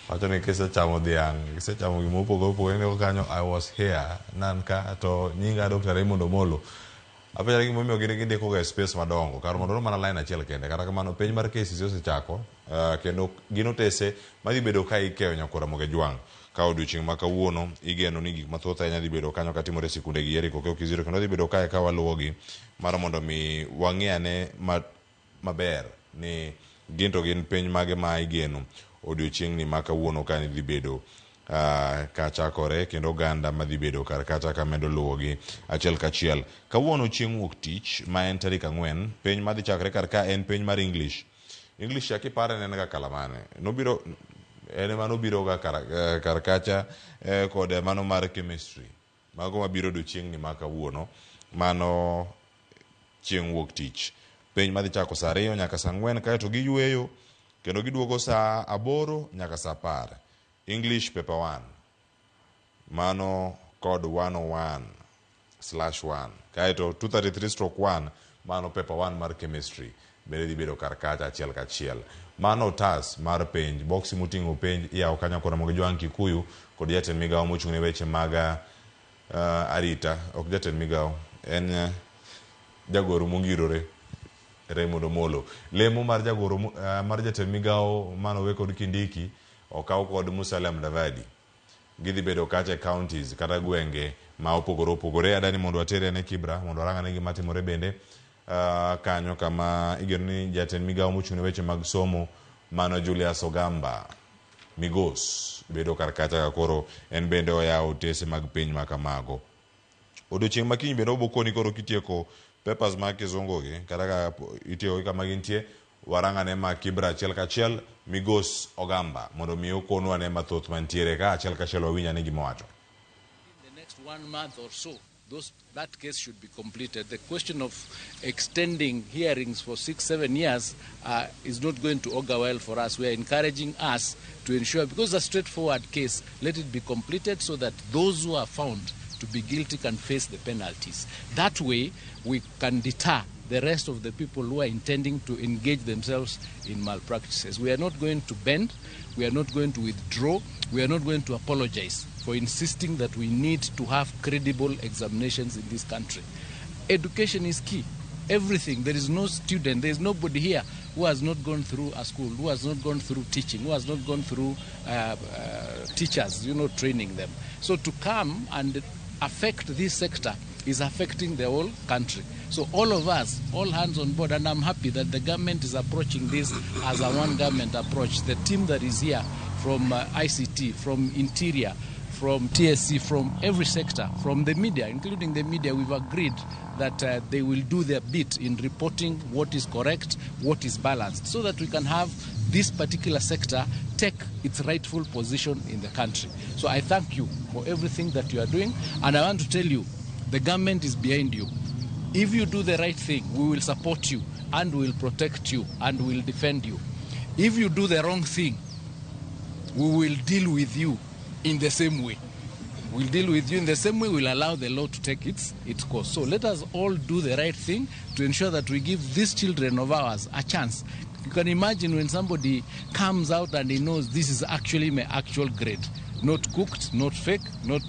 Wacho ni kisechamo dhiang', kisechamo gima opogore opogore indiko kanyo I was here nan ka to nyinga Dr. Raymond Omolo. Apenjora gimomiyo gin gindiko ga e space madongo kar mondo mana line achiel kende. Kata kamano penj mar KCSE osechako kendo gin otese madhi bedo ka ikeyo nyakwar Ramogi Jwang'. Ka odiochieng' ma kawuono igeno ni gik mathoth ahinya dhi bedo kanyo katimore e sikunde gi Eric Okeyo Kizito kendo dhi bedo kae ka waluwogi mar mondo mi wang'i ane maber ni gin to gin penj mage ma igeno odiochieng'ni ma kawuono ka dhi bedo ka chakore kendo oganda madhi bedo kar kacha ka medo luwogi achiel kachiel. Kawuono chieng' wuok tich ma en tarik 4, penj madhi chakre kar ka en penj mar English. English ya kipare ne en ga kalamane. Nobiro en ema nobiro ga kar kacha kod mano mar chemistry. Mago mabiro odiochieng'ni ma kawuono mano chieng' wuok tich. Penj madhi chako saa 2 nyaka saa 4 kaeto giyueyo kendo giduogo saa 8 nyaka saa 10. English paper 1 mano kod 101/1 kaeto 233/1 mano paper 1 mar chemistry bende dhi bedo kar kacha achiel kachiel. Mano otas mar penj, boksi moting'o penj iyawo kanyo kod Ramogi Jwang' Kikuyu kod jatend migawo mochung' ne weche mag arita, ok jatend migawo, en jagoro mongirore Raymond Omolo. Lemo mar jagoro mar jatend migawo manowe kod Kindiki okaw kod Musalia Mudavadi. Gidhi bedo kacha e counties kata gwenge ma opogore opogore. Adani mondo watere ane Kibra mondo warang ane gima timore bende kanyo kama igeno ni jatend migawo mochung' ne weche mag somo mano Julius Ogamba Migos bedo kar kacha ka koro en bende oyawo otese mag penj ma kamago. Odiochieng' ma kiny bende obokoni koro kitieko papers mag kizungu gi kata ka itieko gi kama gintie warang ane ma Kibra achiel kachiel Migos Ogamba mondo mi okonwa ane mathoth mantiere ka achiel kachiel wawinj ane gima owacho. In the next 1 month or so, That case should be completed. The question of extending hearings for 6-7 years is not going to augur well for us. We are encouraging us to ensure, because it's a straightforward case, let it be completed so that those who are found to be guilty can face the penalties. That way, we can deter the rest of the people who are intending to engage themselves in malpractices. We are not going to bend, we are not going to withdraw, we are not going to apologize for insisting that we need to have credible examinations in this country. Education is key. Everything. There is no student, there is nobody here who has not gone through a school, who has not gone through teaching, who has not gone through teachers, training them. So to come and affect this sector is affecting the whole country. So all of us, all hands on board, and I'm happy that the government is approaching this as a one government approach. The team that is here from ICT, from Interior, from TSC, from every sector, from the media, including the media, we've agreed that they will do their bit in reporting what is correct, what is balanced, so that we can have this particular sector take its rightful position in the country. So I thank you for everything that you are doing, and I want to tell you, the government is behind you. If you do the right thing, we will support you and we will protect you and we will defend you. If you do the wrong thing, we will deal with you in the same way. We'll deal with you in the same way. We'll allow the law to take its course. So let us all do the right thing to ensure that we give these children of ours a chance. You can imagine when somebody comes out and he knows this is actually my actual grade, not cooked, not fake, not,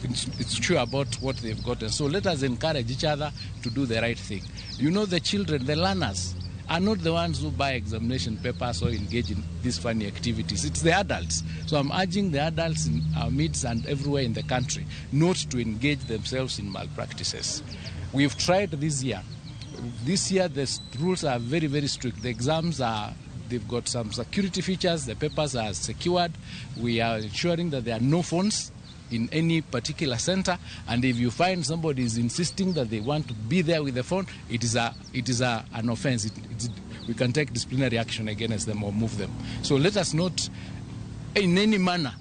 it's true about what they've gotten. So let us encourage each other to do the right thing. The children, the learners, are not the ones who buy examination papers or engage in these funny activities. It's the adults. So I'm urging the adults in our midst and everywhere in the country not to engage themselves in malpractices. We've tried this year. This year, the rules are very, very strict. The exams are, they've got some security features. The papers are secured. We are ensuring that there are no phones in any particular center, and if you find somebody is insisting that they want to be there with the phone, it is an offense. We can take disciplinary action against them or move them. So let us not in any manner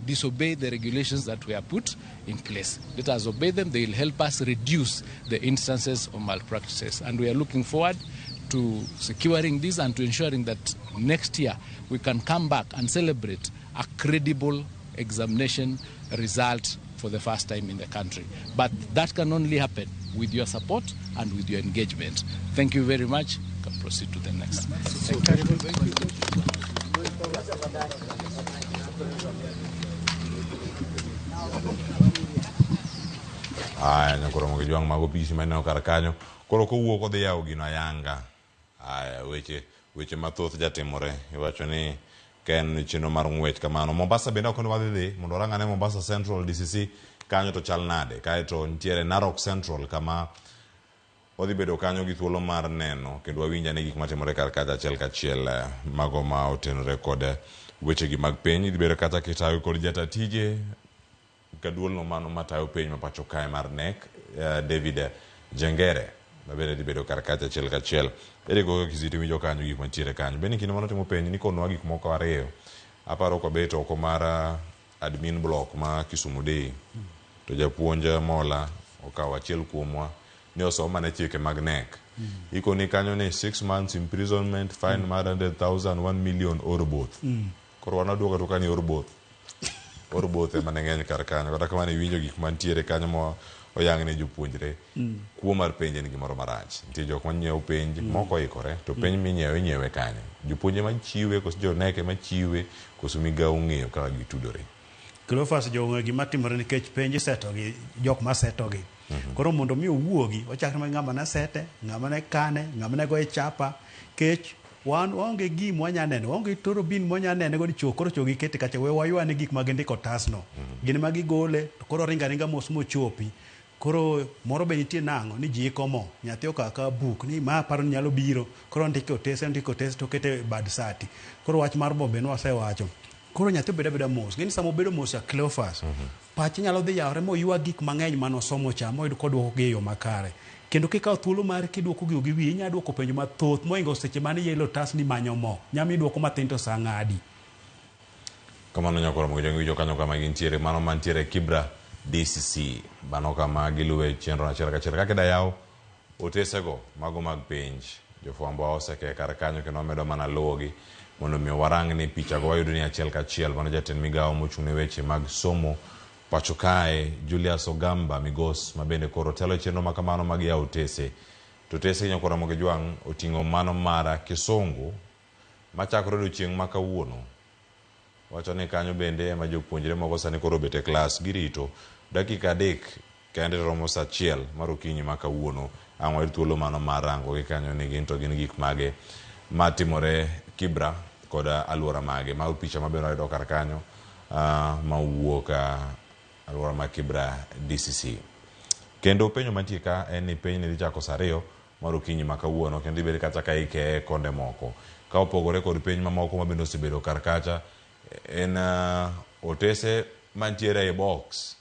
disobey the regulations that we are put in place. Let us obey them. They will help us reduce the instances of malpractices, and we are looking forward to securing this and to ensuring that next year we can come back and celebrate a credible examination result for the first time in the country. But that can only happen with your support and with your engagement. Thank you very much. You can proceed to the next. Thank you. Aya, nyakoro mogi mago pisi maneno kar kanyo. Koro kowuok odhi yawo gino ayanga. Aya, weche mathoth jatimore. Iwacho ni ken chenro mar ng'wech kamano. Mombasa bende ok wadhi dhi mondo warang ane Mombasa Central DCC kanyo to chal nade. Kaeto nitiere Narok Central kama wadhi bedo kanyo gi thuolo mar neno kendo wawinj ane gik matimore kar kacha achiel kachiel mago ma otenore kod wechegi mag piny. Idhi bedo kata kitayo kod jata tije kaduolno mano matayo piny ma pacho kae mar NEC, David Jengere mabende dhi bedo kar kacha achiel kachiel. Ere kaka Kizito winjo kanyo gik mantiere kanyo. Bende kinde mane otimo penj ni konwa gik moko ariyo. Aparo kwabet oko mar admin block ma Kisumu Day. To japuonj Mola okawo achiel kuomwa ni osomo ne chike mag NEC. Ikoni kanyo ni 6 months imprisonment, fine mar 100,000, 1 million or both. Koro wan waduogo to kani or both. Or both ema ne ng'eny kar kanyo. Kata kamano iwinjo gik mantiere kanyo ma oyang ne jopuonjre. Kuo mar penj en gimoro marach. Nitie jok manyiewo penj, moko oikore, to penj minyiewo inyiewe kanye? Jopuonje machiwe koso jo NEC ema chiwe koso migawo ng'eyo kaka gitudore? Cleophas jong'eyo gima timore nikech penj isetogi, jok ma setogi. Koro mondo mi owuogi, ochakre ma ng'ama ne sete, ng'ama ne kane, ng'ama ne goye chapa, kech wan waonge gima wanya neno, waonge toro bin mwanya nene go ni chok, koro chogi kete kacha, we waywane gik ma gindiko otasno. Gin ma gigole, to koro ringa ringa mos mochopi. Koro moro be nitie nang'o ni ji iko mo, nyathi okawo akawa buk ni ma aparo ni nyalo biro, koro ondike otese, ondike otese to okete e bad sati. Koro wach mar bo be nwasewacho. Koro nyathi obed abeda mos. Ng'eni sama obedo mos ya Cleophas, pache nyalo dhi yawore moywa gik mang'eny manosomo cha moyud koduokogi e yo makare. Kendo kikawo thuolo mar kiduoko gigo gi wiyi, inyalo duoko penjo mathoth mohingo seche mane iyelo otas ni manyo mo. Nyalo iduoko mathin to sa ng'adi. Kamano nyakoro mogi jongi winjo kanyo kama gintiere. Mano mantiere Kibra DCC. Mano kama giluwe chenro achiel kachiel kaka idayaw otesego mago mag penj. Jofwambo oseke kar kanyo kendo wamedo mana luwogi mondo mi warang ni pichago wayudo ni achiel kachiel. Mano jatend migawo mochung' ne weche mag somo pacho kae Julius Ogamba Migos ma bende koro telo e chenro ma kamano mag yawo otese. To otese nyakwar Ramogi Jwang' oting'o mano mar Kisungu machakore odiochieng' ma kawuono. Wacho ni kanyo bende ema jopuonjre moko sani koro obet e klas girito dakika 3 kende to romo saa 1 mar okinyi ma kawuono. Ang' wayud thuolo mano mar rango gi kanyo ni gin to gin gik mage matimore Kibra kod alwora mage. Mago picha mabende wayudo kar kanyo ma owuok alwora ma Kibra DCC. Kendo penjo mantie ka en ni penj ni dhi chako saa 2 mar okinyi ma kawuono kendo dhi bedo kacha ka ikeye konde moko. Ka opogore kod penj mamoko ma bende osebedo kar kacha en otese mantiere e box.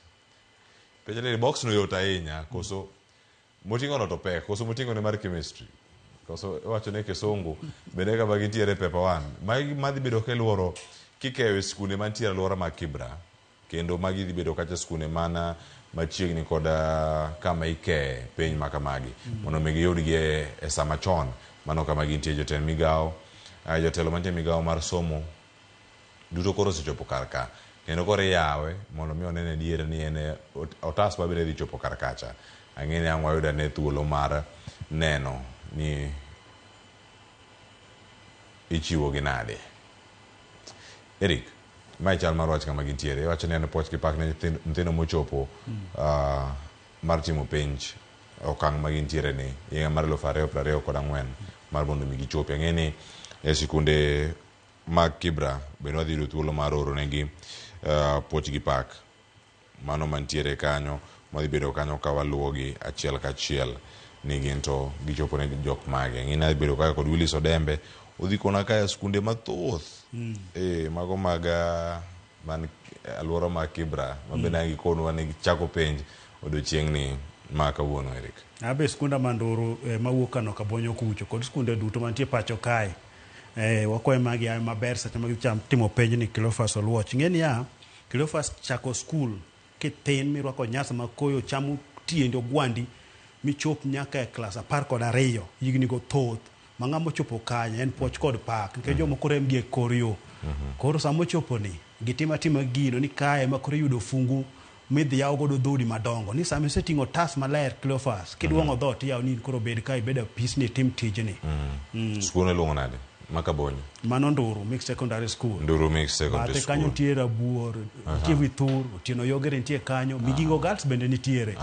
Penjo ni box no yot ahinya koso moting'o no to pek koso moting'o ne mar chemistry koso iwacho ni kisungu bende kama gintiere paper 1. Magi madhi bedo kiluoro kikeyo e skunde mantiere alwora mag Kibra kendo magi dhi bedo kacha skunde mana machiegni kod kama ikeye penj ma kamagi mondo mi giyudgi e sama chon. Mano kama gintie jotend migawo, jotelo mantie migawo mar somo duto koro osechopo kar ka kendo koro iyawe mondo mi onene adier ni en otas ma bende dhi chopo kar kacha. Ang'e ni ang' wayud ane thuolo mar neno ni ichiwo gi nade. Eric, mae chal mar wach kama gintiere. Iwacho ni en puoch gi pak ne nyithindo mochopo mar timo penj okang' ma gintiere ni higa mar 2024 mar mondo mi gichopi. Ang'e ni e sikunde mag Kibra bende wadhi yudo thuolo mar oro negi puoch gi pak mano mantiere kanyo madhi bedo kanyo ka waluwogi achiel kachiel ni gin to gichopo ne jok mage. Ang'e ni adhi bedo kaka kod Willis Odembe odhi kona kaya skunde mathoth mago mag man alwora mag Kibra ma bende ang' gikonwa ni gichako penj odiochieng' ni ma kawuono. Eric. Abe skunda Manduru mawuok Kano Kabonyo kucho kod skunde duto mantie pacho kae wakwayo magi ayo maber seche ma gicham timo penj ni Cleophas Oluoch. Ng'e niya, Cleophas chako skul kithin mirwako nyasa ma koyo chamo tiendi ogwandi michop nyaka e klas 12 higni go thoth ma ng'ama ochopo kanyo en puoch kod pak nikech jomoko rem gi e kor yo. Koro sama ochopo ni gitimo atima gino ni kae ema koro iyudo fungu midhi yaw godo dhoudi madongo ni sama iseting'o otas maler Cleophas kidwong'o dhoot iyawo ni in koro bed ka ibed apisni itim tijni. Skul iluongo nade? Ma Kabonyo. Mano Nduru Mixed Secondary School. Nduru Mixed Secondary Bathe kanyo School. nitie Rabuor, nitie Withur, Otieno Yogere nitie kanyo, Migingo Girls bende nitiere.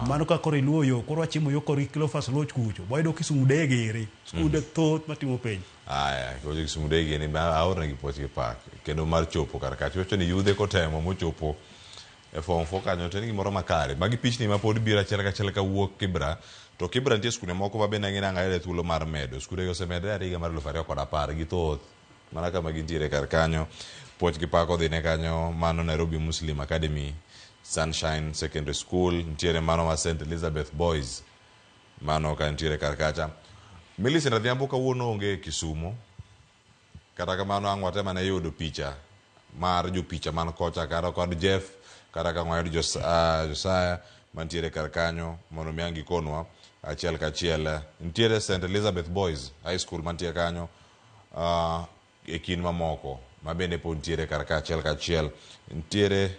Mano ka koro iluwo yo, koro wachimo yo koro Cleophas Oluoch kucho. Wayudo Kisumu Dege ere, skunde thoth matimo penj. Aya, kiwacho Kisumu Dege ni aornegi puoch gi pak kendo mar chopo kar kacha. Iwacho ni yudhe kotemo mochopo e form 4 kanyo to en gimoro makare. Magi pichni ma pod biro achiel kachiel kawuok Kibra. To Kibra nitie skunde moko ma bende ang'e ni ang' ayude thuolo mar medo. Skunde gi osemedre e higa mar 2010 gi thoth. Mana kama gintiere kar kanyo. Puoch gi pak odhi ne kanyo mano Nairobi Muslim Academy, Sunshine Secondary School, nitiere mano ma St Elizabeth Boys. Mano ka nitiere kar kacha. Millicent Adhiambo kawuono onge Kisumo. Kata kamano ang' watem ane yudo picha mar jopicha man kocha kata kod Jeff kata ka wayudo Josiah mantiere kar kanyo mondo mi ang' gikonwa achiel kachiel. Nitiere St Elizabeth Boys High School mantie kanyo e kind mamoko ma bende pod nitiere kar ka achiel kachiel. Nitiere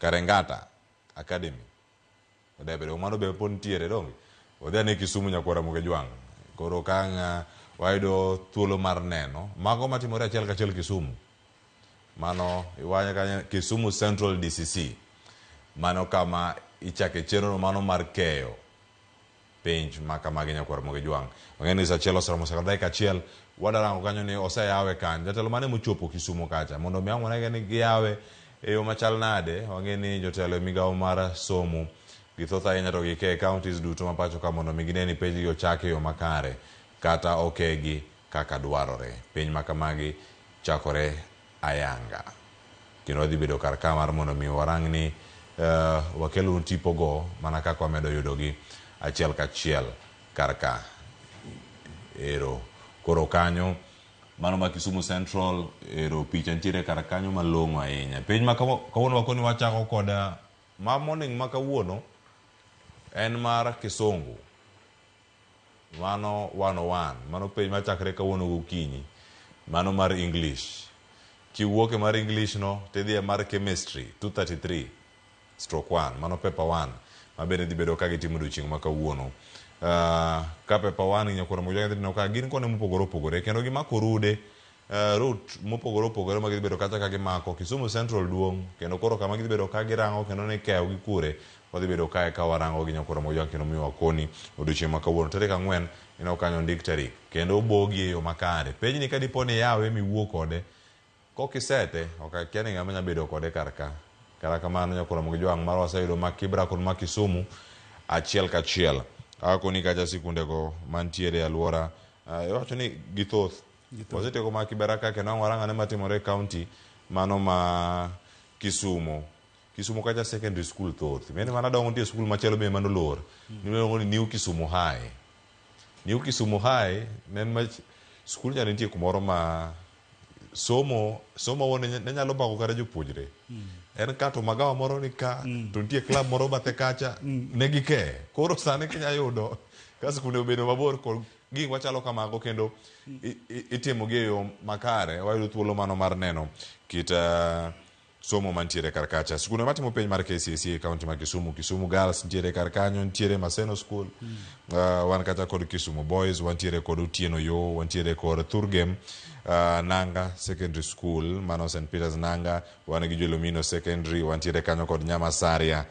Karengata Academy. Odebedo mano be pod nitiere donge? Wadhi ane Kisumu nyakwar Ramogi Jwang'. Koro ka ang' wayudo thuolo mar neno mago matimore achiel kachiel Kisumu. Mano iwacho kanyo Kisumu Central DCC. Mano kama ichake chenro mano mar keyo penj ma kamagi nyakwar Ramogi Jwang'. Wang'eyo ni saa achiel oseromo saa dakika achiel wadarango kanyo ni oseyawe kanyo. Jatelo mane mochopo Kisumu kacha mondo mi ang' wanege ni giyawe e yo machal nade. Wang'eyo ni jotelo e migawo mar somo githoth ahinya to gike counties duto ma pacho ka mondo mi gine ni penj gi ochak e yo makare kata okegi kaka dwarore. Penj ma kamagi chakore ayanga. Kendo wadhi bedo kar ka mar mondo mi warang ni wakelonu tipo go mana kaka wamedo yudogi achiel kachiel kar ka. Ero koro kanyo mano ma Kisumu Central ero picha nitiere kar kanyo malong'o ahinya. Penj ma kawuono wakoni wachako kod Ma morning ma kawuono en mar Kisungu. Mano 101. Mano penj machakre kawuono gokinyi. Mano mar English. Kiwuok e mar English no, tidhi e mar Chemistry 233/1. Mano paper 1. Ma bende dhi bedo ka gitimo odiochieng' ma kawuono. Ka paper 1 nyakwar Ramogi Ojwang' dhi ka gin kone mopogore opogore kendo gimako rude route mopogore opogore ma gidhi bedo kacha ka gimako. Kisumu Central duong' kendo koro kama gidhi bedo ka girango kendo ni kew gi kure wadhi bedo kae ka warango gi nyakwar Ramogi Ojwang' kendo miyo wakoni odiochieng' ma kawuono. Tarik 4 ineno kanyo ondik tarik kendo obogi e yo makare. Penjni ka dipo ni iyawe miwuo kode kokisete ok akia ni ng'ama nyalo bedo kode kar ka. Kata kamano nyakwar Ramogi Ojwang' mar waseyudo ma Kibra kod ma Kisumu achiel kachiel. Akoni kacha sikundego mantiere e aluora iwacho ni githoth. Wasetieko ma Kibera ka kendo ang' warang ane matimore e county mano ma Kisumu. Kisumu kacha secondary school thoth. Mene mana dongo nitie school machielo be manolor. Miluongo ni New Kisumu High. New Kisumu High ne en school cha nitie kumoro ma somo somo ne nyalo bago kata jopuonjre. En ka to magawa moro ni ka to nitie club moro bathe kacha ne gike. Koro sani kinya yudo ka skunde obedo mabor kod gik machalo kamago kendo itimo gi e yo makare, wayudo thuolo mano mar neno kit somo mantiere kar kacha. Skunde matimo penj mar KCSE e county ma Kisumu, Kisumu Girls nitiere kar kanyo, nitiere Maseno School, wan kacha kod Kisumu Boys, wantiere kod Otieno Yo, wantiere kod Thurgem, Nanga Secondary School, mano St. Peters Nanga, wan gi Jolomino Secondary, wantiere kanyo kod Nyamasaria,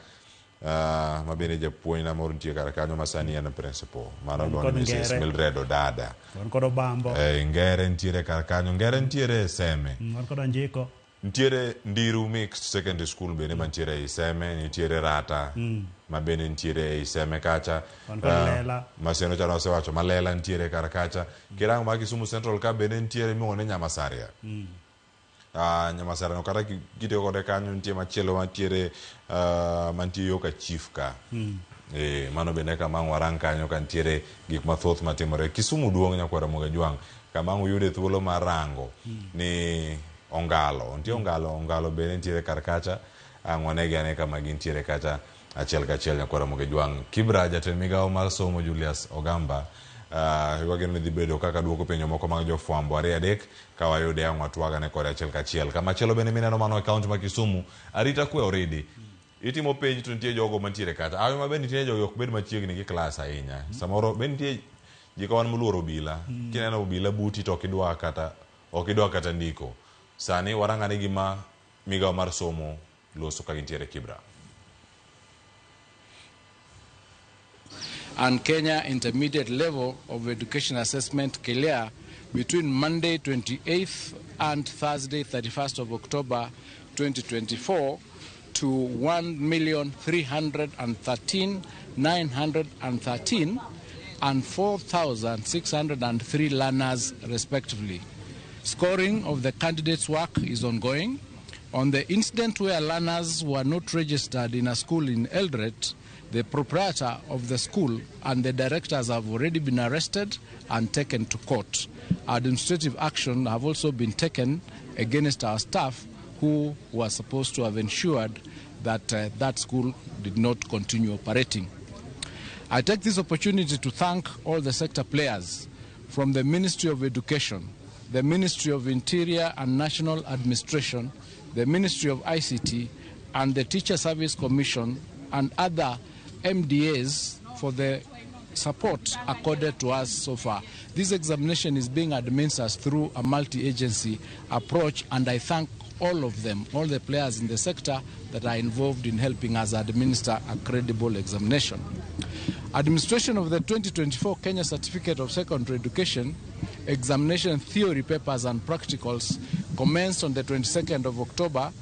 ma bende japuonj na moro nitie kar kanyo ma sani en principal. Mano iluongo ni Mrs. Mildred Odada. Wan kod Obambo. Ngere nitiere kar kanyo, Ngere nitiere Seme. Wan kod Anjiko. Nitiere Ndiru Mixed Secondary School bende mantiere ei Seme, nitiere Rata ma bende nitiere ei Seme kacha. Wan kod Lela. Maseno chano osewacho Malela nitiere kar kacha. Kirango ma Kisumu Central ka bende nitiere miluongo ni Nyamasaria. Nyamasaria no kata kitiyo kode kanyo nitie machielo mantiere mantie yo ka chief ka. Mano bende kama ang' warang kanyo ka nitiere gik mathoth matimore. Kisumu duong' nyakwar Ramogi Ojwang' kama ang' uyude thuolo mar rango ni Ongalo. Nitie Ongalo, Ongalo bende nitiere kar kacha. Ang' wanegi ane kama gintiere kacha achiel kachiel nyakwar Ramogi Ojwang'. Kibra jatend migawo mar somo Julius Ogamba wageno ni dhi bedo kaka duoko penjo moko mag jofwambo 2-3 ka wayude ang' watwagane kode achiel kachiel. Kamachielo bende mineno mano e county ma Kisumu, arita kwe oridi. Itimo penj to nitie jogo mantiere kacha. Ayo ma bende nitie jogo ok bed machiegni gi klas ahinya. Samoro bende nitie ji ka wan moluoro obila. Kineno obila buti to ok idwa kata ndiko. Sani warang'ane gima migawo mar somo loso ka gintiere Kibra. And Kenya Intermediate Level of Education Assessment, KELEA, between Monday 28th and Thursday 31st of October 2024 to 1,313,913 and 4,603 learners respectively. Scoring of the candidates' work is ongoing. On the incident where learners were not registered in a school in Eldoret, the proprietor of the school and the directors have already been arrested and taken to court. Administrative action have also been taken against our staff who were supposed to have ensured that that school did not continue operating. I take this opportunity to thank all the sector players from the Ministry of Education, the Ministry of Interior and National Administration, the Ministry of ICT, and the Teacher Service Commission and other MDAs for the support accorded to us so far. This examination is being administered through a multi-agency approach, and I thank all of them, all the players in the sector that are involved in helping us administer a credible examination. Administration of the 2024 Kenya Certificate of Secondary Education examination theory papers and practicals commenced on the 22nd of October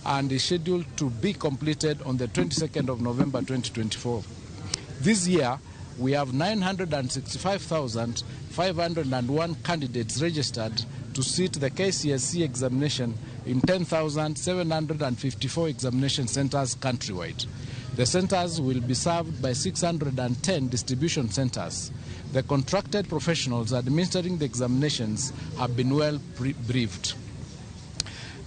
and is scheduled to be completed on the 22nd of November 2024. This year, we have 965,501 candidates registered to sit the KCSE examination in 10,754 examination centers countrywide. The centers will be served by 610 distribution centers. The contracted professionals administering the examinations have been well briefed.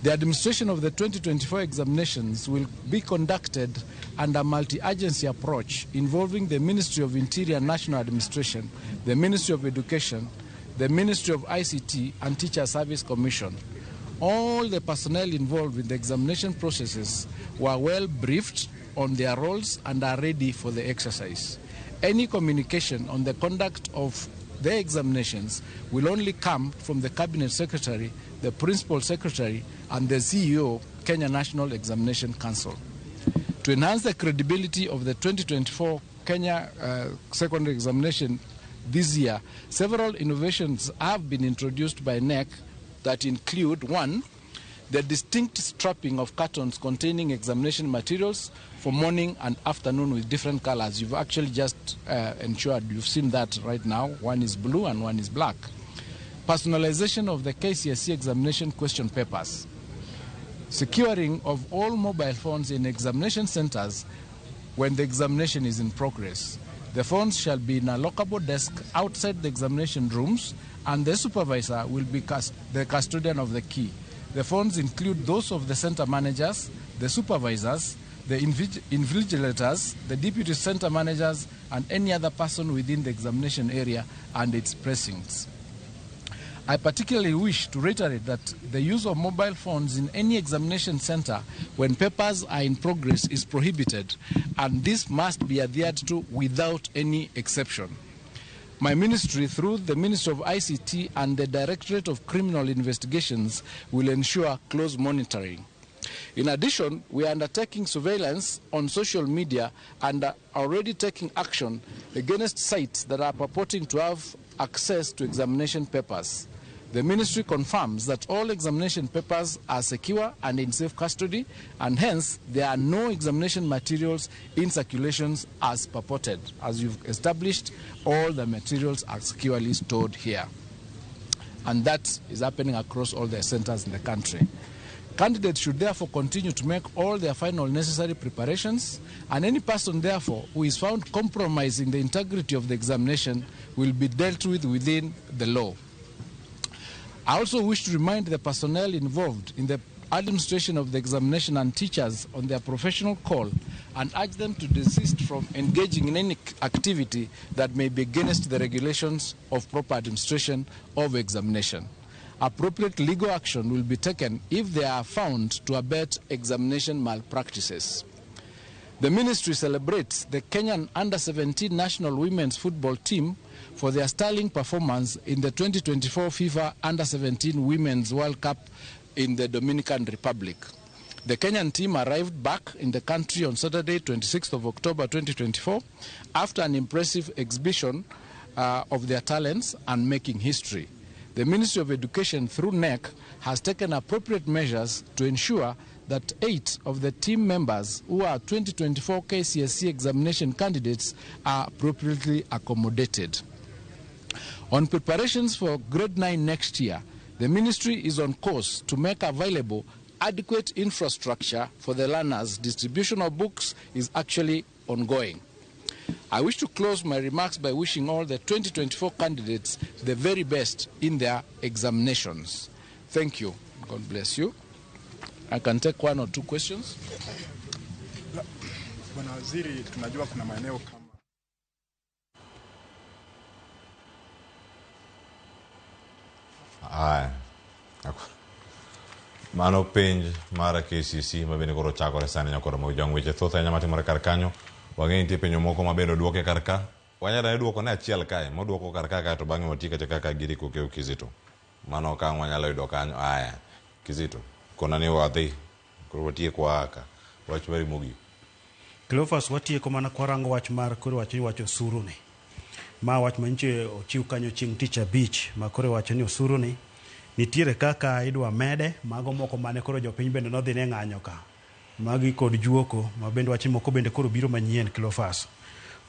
The administration of the 2024 examinations will be conducted under a multi-agency approach involving the Ministry of Interior National Administration, the Ministry of Education, the Ministry of ICT and Teacher Service Commission. All the personnel involved in the examination processes were well briefed on their roles and are ready for the exercise. Any communication on the conduct of the examinations will only come from the Cabinet Secretary, the Principal Secretary, and the CEO, Kenya National Examination Council. To enhance the credibility of the 2024 Kenya Secondary Examination this year, several innovations have been introduced by KNEC that include, 1, the distinct strapping of cartons containing examination materials for morning and afternoon with different colors. You've actually just ensured you've seen that right now. One is blue and one is black. Personalization of the KCSE examination question papers. Securing of all mobile phones in examination centers when the examination is in progress. The phones shall be in a lockable desk outside the examination rooms, and the supervisor will be the custodian of the key. The phones include those of the center managers, the supervisors, the invigilators, the deputy center managers, and any other person within the examination area and its precincts. I particularly wish to reiterate that the use of mobile phones in any examination center when papers are in progress is prohibited, and this must be adhered to without any exception. My ministry, through the Ministry of ICT and the Directorate of Criminal Investigations, will ensure close monitoring. In addition, we are undertaking surveillance on social media and are already taking action against sites that are purporting to have access to examination papers. The ministry confirms that all examination papers are secure and in safe custody, and hence there are no examination materials in circulation as purported. As you've established, all the materials are securely stored here. And that is happening across all the centers in the country. Candidates should therefore continue to make all their final necessary preparations, and any person therefore who is found compromising the integrity of the examination will be dealt with within the law. I also wish to remind the personnel involved in the administration of the examination and teachers on their professional call and urge them to desist from engaging in any activity that may be against the regulations of proper administration of examination. Appropriate legal action will be taken if they are found to abet examination malpractices. The ministry celebrates the Kenyan Under-17 national women's football team for their sterling performance in the 2024 FIFA Under-17 Women's World Cup in the Dominican Republic. The Kenyan team arrived back in the country on Saturday, 26th of October 2024, after an impressive exhibition of their talents and making history. The Ministry of Education, through KNEC, has taken appropriate measures to ensure that 8 of the team members who are 2024 KCSE examination candidates are appropriately accommodated. On preparations for grade 9 next year, the ministry is on course to make available adequate infrastructure for the learners. Distribution of books is actually ongoing. I wish to close my remarks by wishing all the 2024 candidates the very best in their examinations. Thank you. God bless you. I can take 1 or 2 questions. Bwana Waziri, tunajua kuna maeneo kama Aya. Mano penj mar KCC mabende koro chakore sani nyakoro mojang weche thoth ahinya matimore kar kanyo. Wang'e nitie penjo moko mabende oduoke kar ka. Wanyalo duoko ne achiel kae, moduoko kar ka kae to bang'e wati kacha kaka giri kokeo Kizito. Mano ka wanyalo yudo kanyo. Aya, Kizito, kona ni wadhi, koro watieko ka. Wach mari mogik. Cleophas, watieko mana kwarango wach mar koro wacho ni wach osuru ni. Ma wach manyiche ochiw kanyo chieng' tich abich, ma koro wacho ni osuru ni nitiere kaka idwa mede, mago moko mane koro jopiny bende nodhi ne ng'anyo ka. Magi kod juoko, ma bende wach moko bende koro biro manyien Cleophas.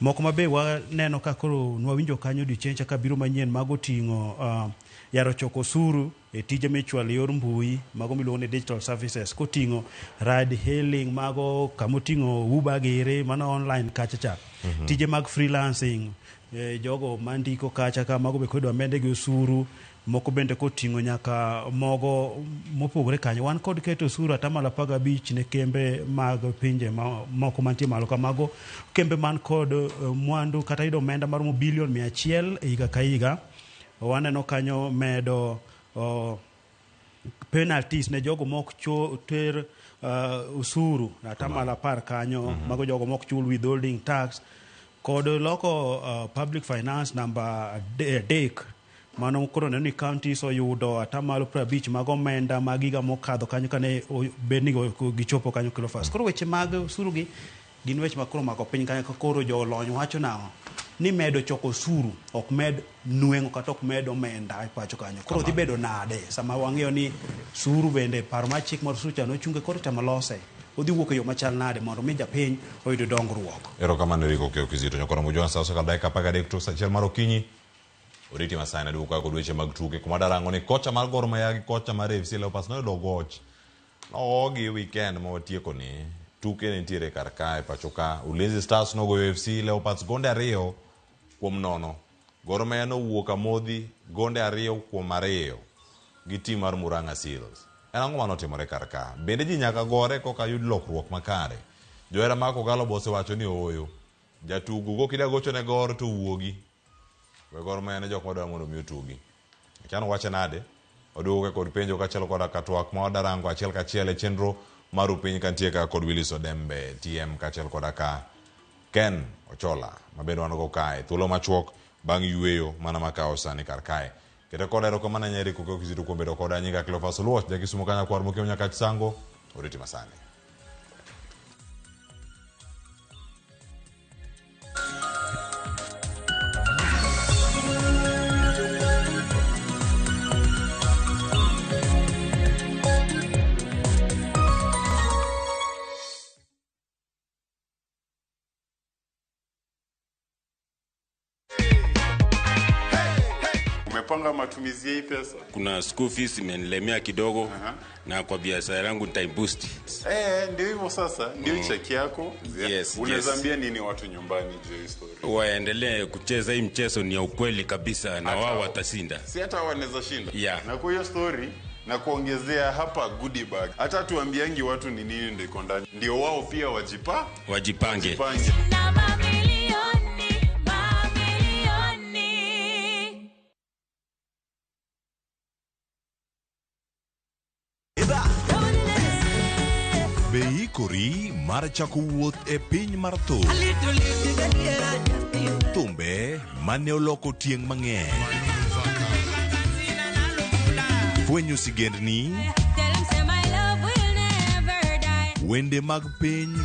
Moko ma be waneno ka koro nwawinjo kanyo odiochieng' cha ka biro manyien mago ting'o yaro choko osuru e tije michwalo e yor mbui mago miluongo ni digital services koting'o ride hailing mago kamoting'o Uber giri mano online kacha cha. Tije mag freelancing, jogo mandiko kacha ka mago be kod mende gi osuru moko bende koting'o nyaka mogo mopogore kanyo. Wan kod keto osuru 15% ne kembe mag pinje moko mantie malo kamago kembe man kod mwandu kata yudo omenda maromo bilion 100 higa ka higa. Waneno kanyo medo penalties ne jogo mok ter osuru 10% kanyo. Mago jogo mok chul withholding tax kod loko public finance namba 3 mano koro neno ni counties oyudo 50% mag omenda mag higa mokadho kanyo kane bed ni gichopo kanyo Cleophas. Koro weche mag osuru gi gin weche ma koro mako piny kanyo. Koro jolony wacho nang'o ni medo choko osuru ok med nweng'o kata ok med omenda e pacho kanyo. Koro dhi bedo nade sama wang'eyo ni suru bende paro mar chik mar osuru cha nochunge koro temo lose odhi wuok e yo machal nade mondo mi japiny oyud dongruok. Erokamano Eric Okeyo Kizito. Nyakoro Mojwang' sa osekalo dakika 13 tok sa 1 mar okinyi. Oriti masani aduogo ka kod weche mag tuke kuma darango ni kocha mar Gor Mahia gi kocha mar AFC Leopards noyudo goch. Nogogi weekend ma watieko ni tuke ne nitiere kar kae pacho ka. Ulinzi Stars nogoyo AFC Leopards gonde 2-0. Gor Mahia nowuok amodhi gonde 2-2 gi tim mar Murang'a Seals. En ang'o manotimore kar ka? Bende ji nyaka gore koka yud lokruok makare? Johera mag Kogalo bo osewacho ni ooyo. Jatugo kokida gocho ne Gor to wuogi. We Gor Mahia ne jok madwa mondo mi otugi. Chano wache nade? Oduogo kod penjo kaachiel koda ka twak ma wadarango achiel kachiel e chenro mar upiny kantie ka kod Willis Odembe TM kaachiel koda ka Ken Ochola ma bende wan go kae. Thuolo machuok bang' yueyo mana makawo sani kar kae. Kete koda erokamano ahinya Eric Okeyo Kizito kuom bedo koda. Nyinga Cleophas Oluoch, Jakisumo kanya kwar mokiewo Nyakach Sango. Oriti masani. Umepanga matumizi ya hii pesa? Kuna school fees imenilemea kidogo. Na kwa biashara yangu nitaiboost. Ndio hivyo sasa, ndio cheki yako. Yes, Unaweza ambia nini watu nyumbani juu ya story? Waendelee kucheza hii mchezo, ni ya ukweli kabisa na wao watashinda. Si hata wanaweza shinda. Yeah. Na kwa hiyo story na kuongezea hapa goodie bag. Hata tuambiangi watu ni nini ndio iko ndani. Ndio wao pia wajipange. Na mamilioni, mamilioni. Be ikori mar chako wuoth e piny mar thum. Thumbe mane oloko tieng' mang'eny. Fwenyo sigendni, wende mag piny,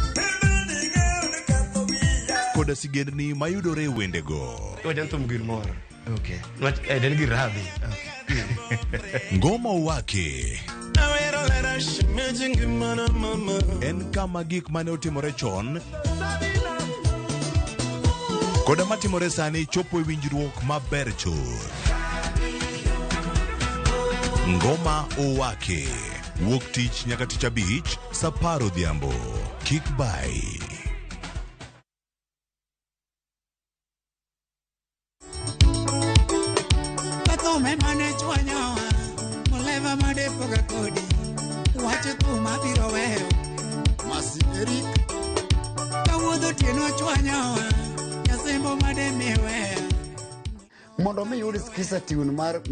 koda sigendni mayudore e wendego. Ngoma Owake en kama gik mane otimore chon koda matimore sani chopo e winjruok maber chuth. Ngoma Owake wuok tich nyaka tich abich saa 10 odhiambo. Kik bai. Mondo mi yud Skiza tune mar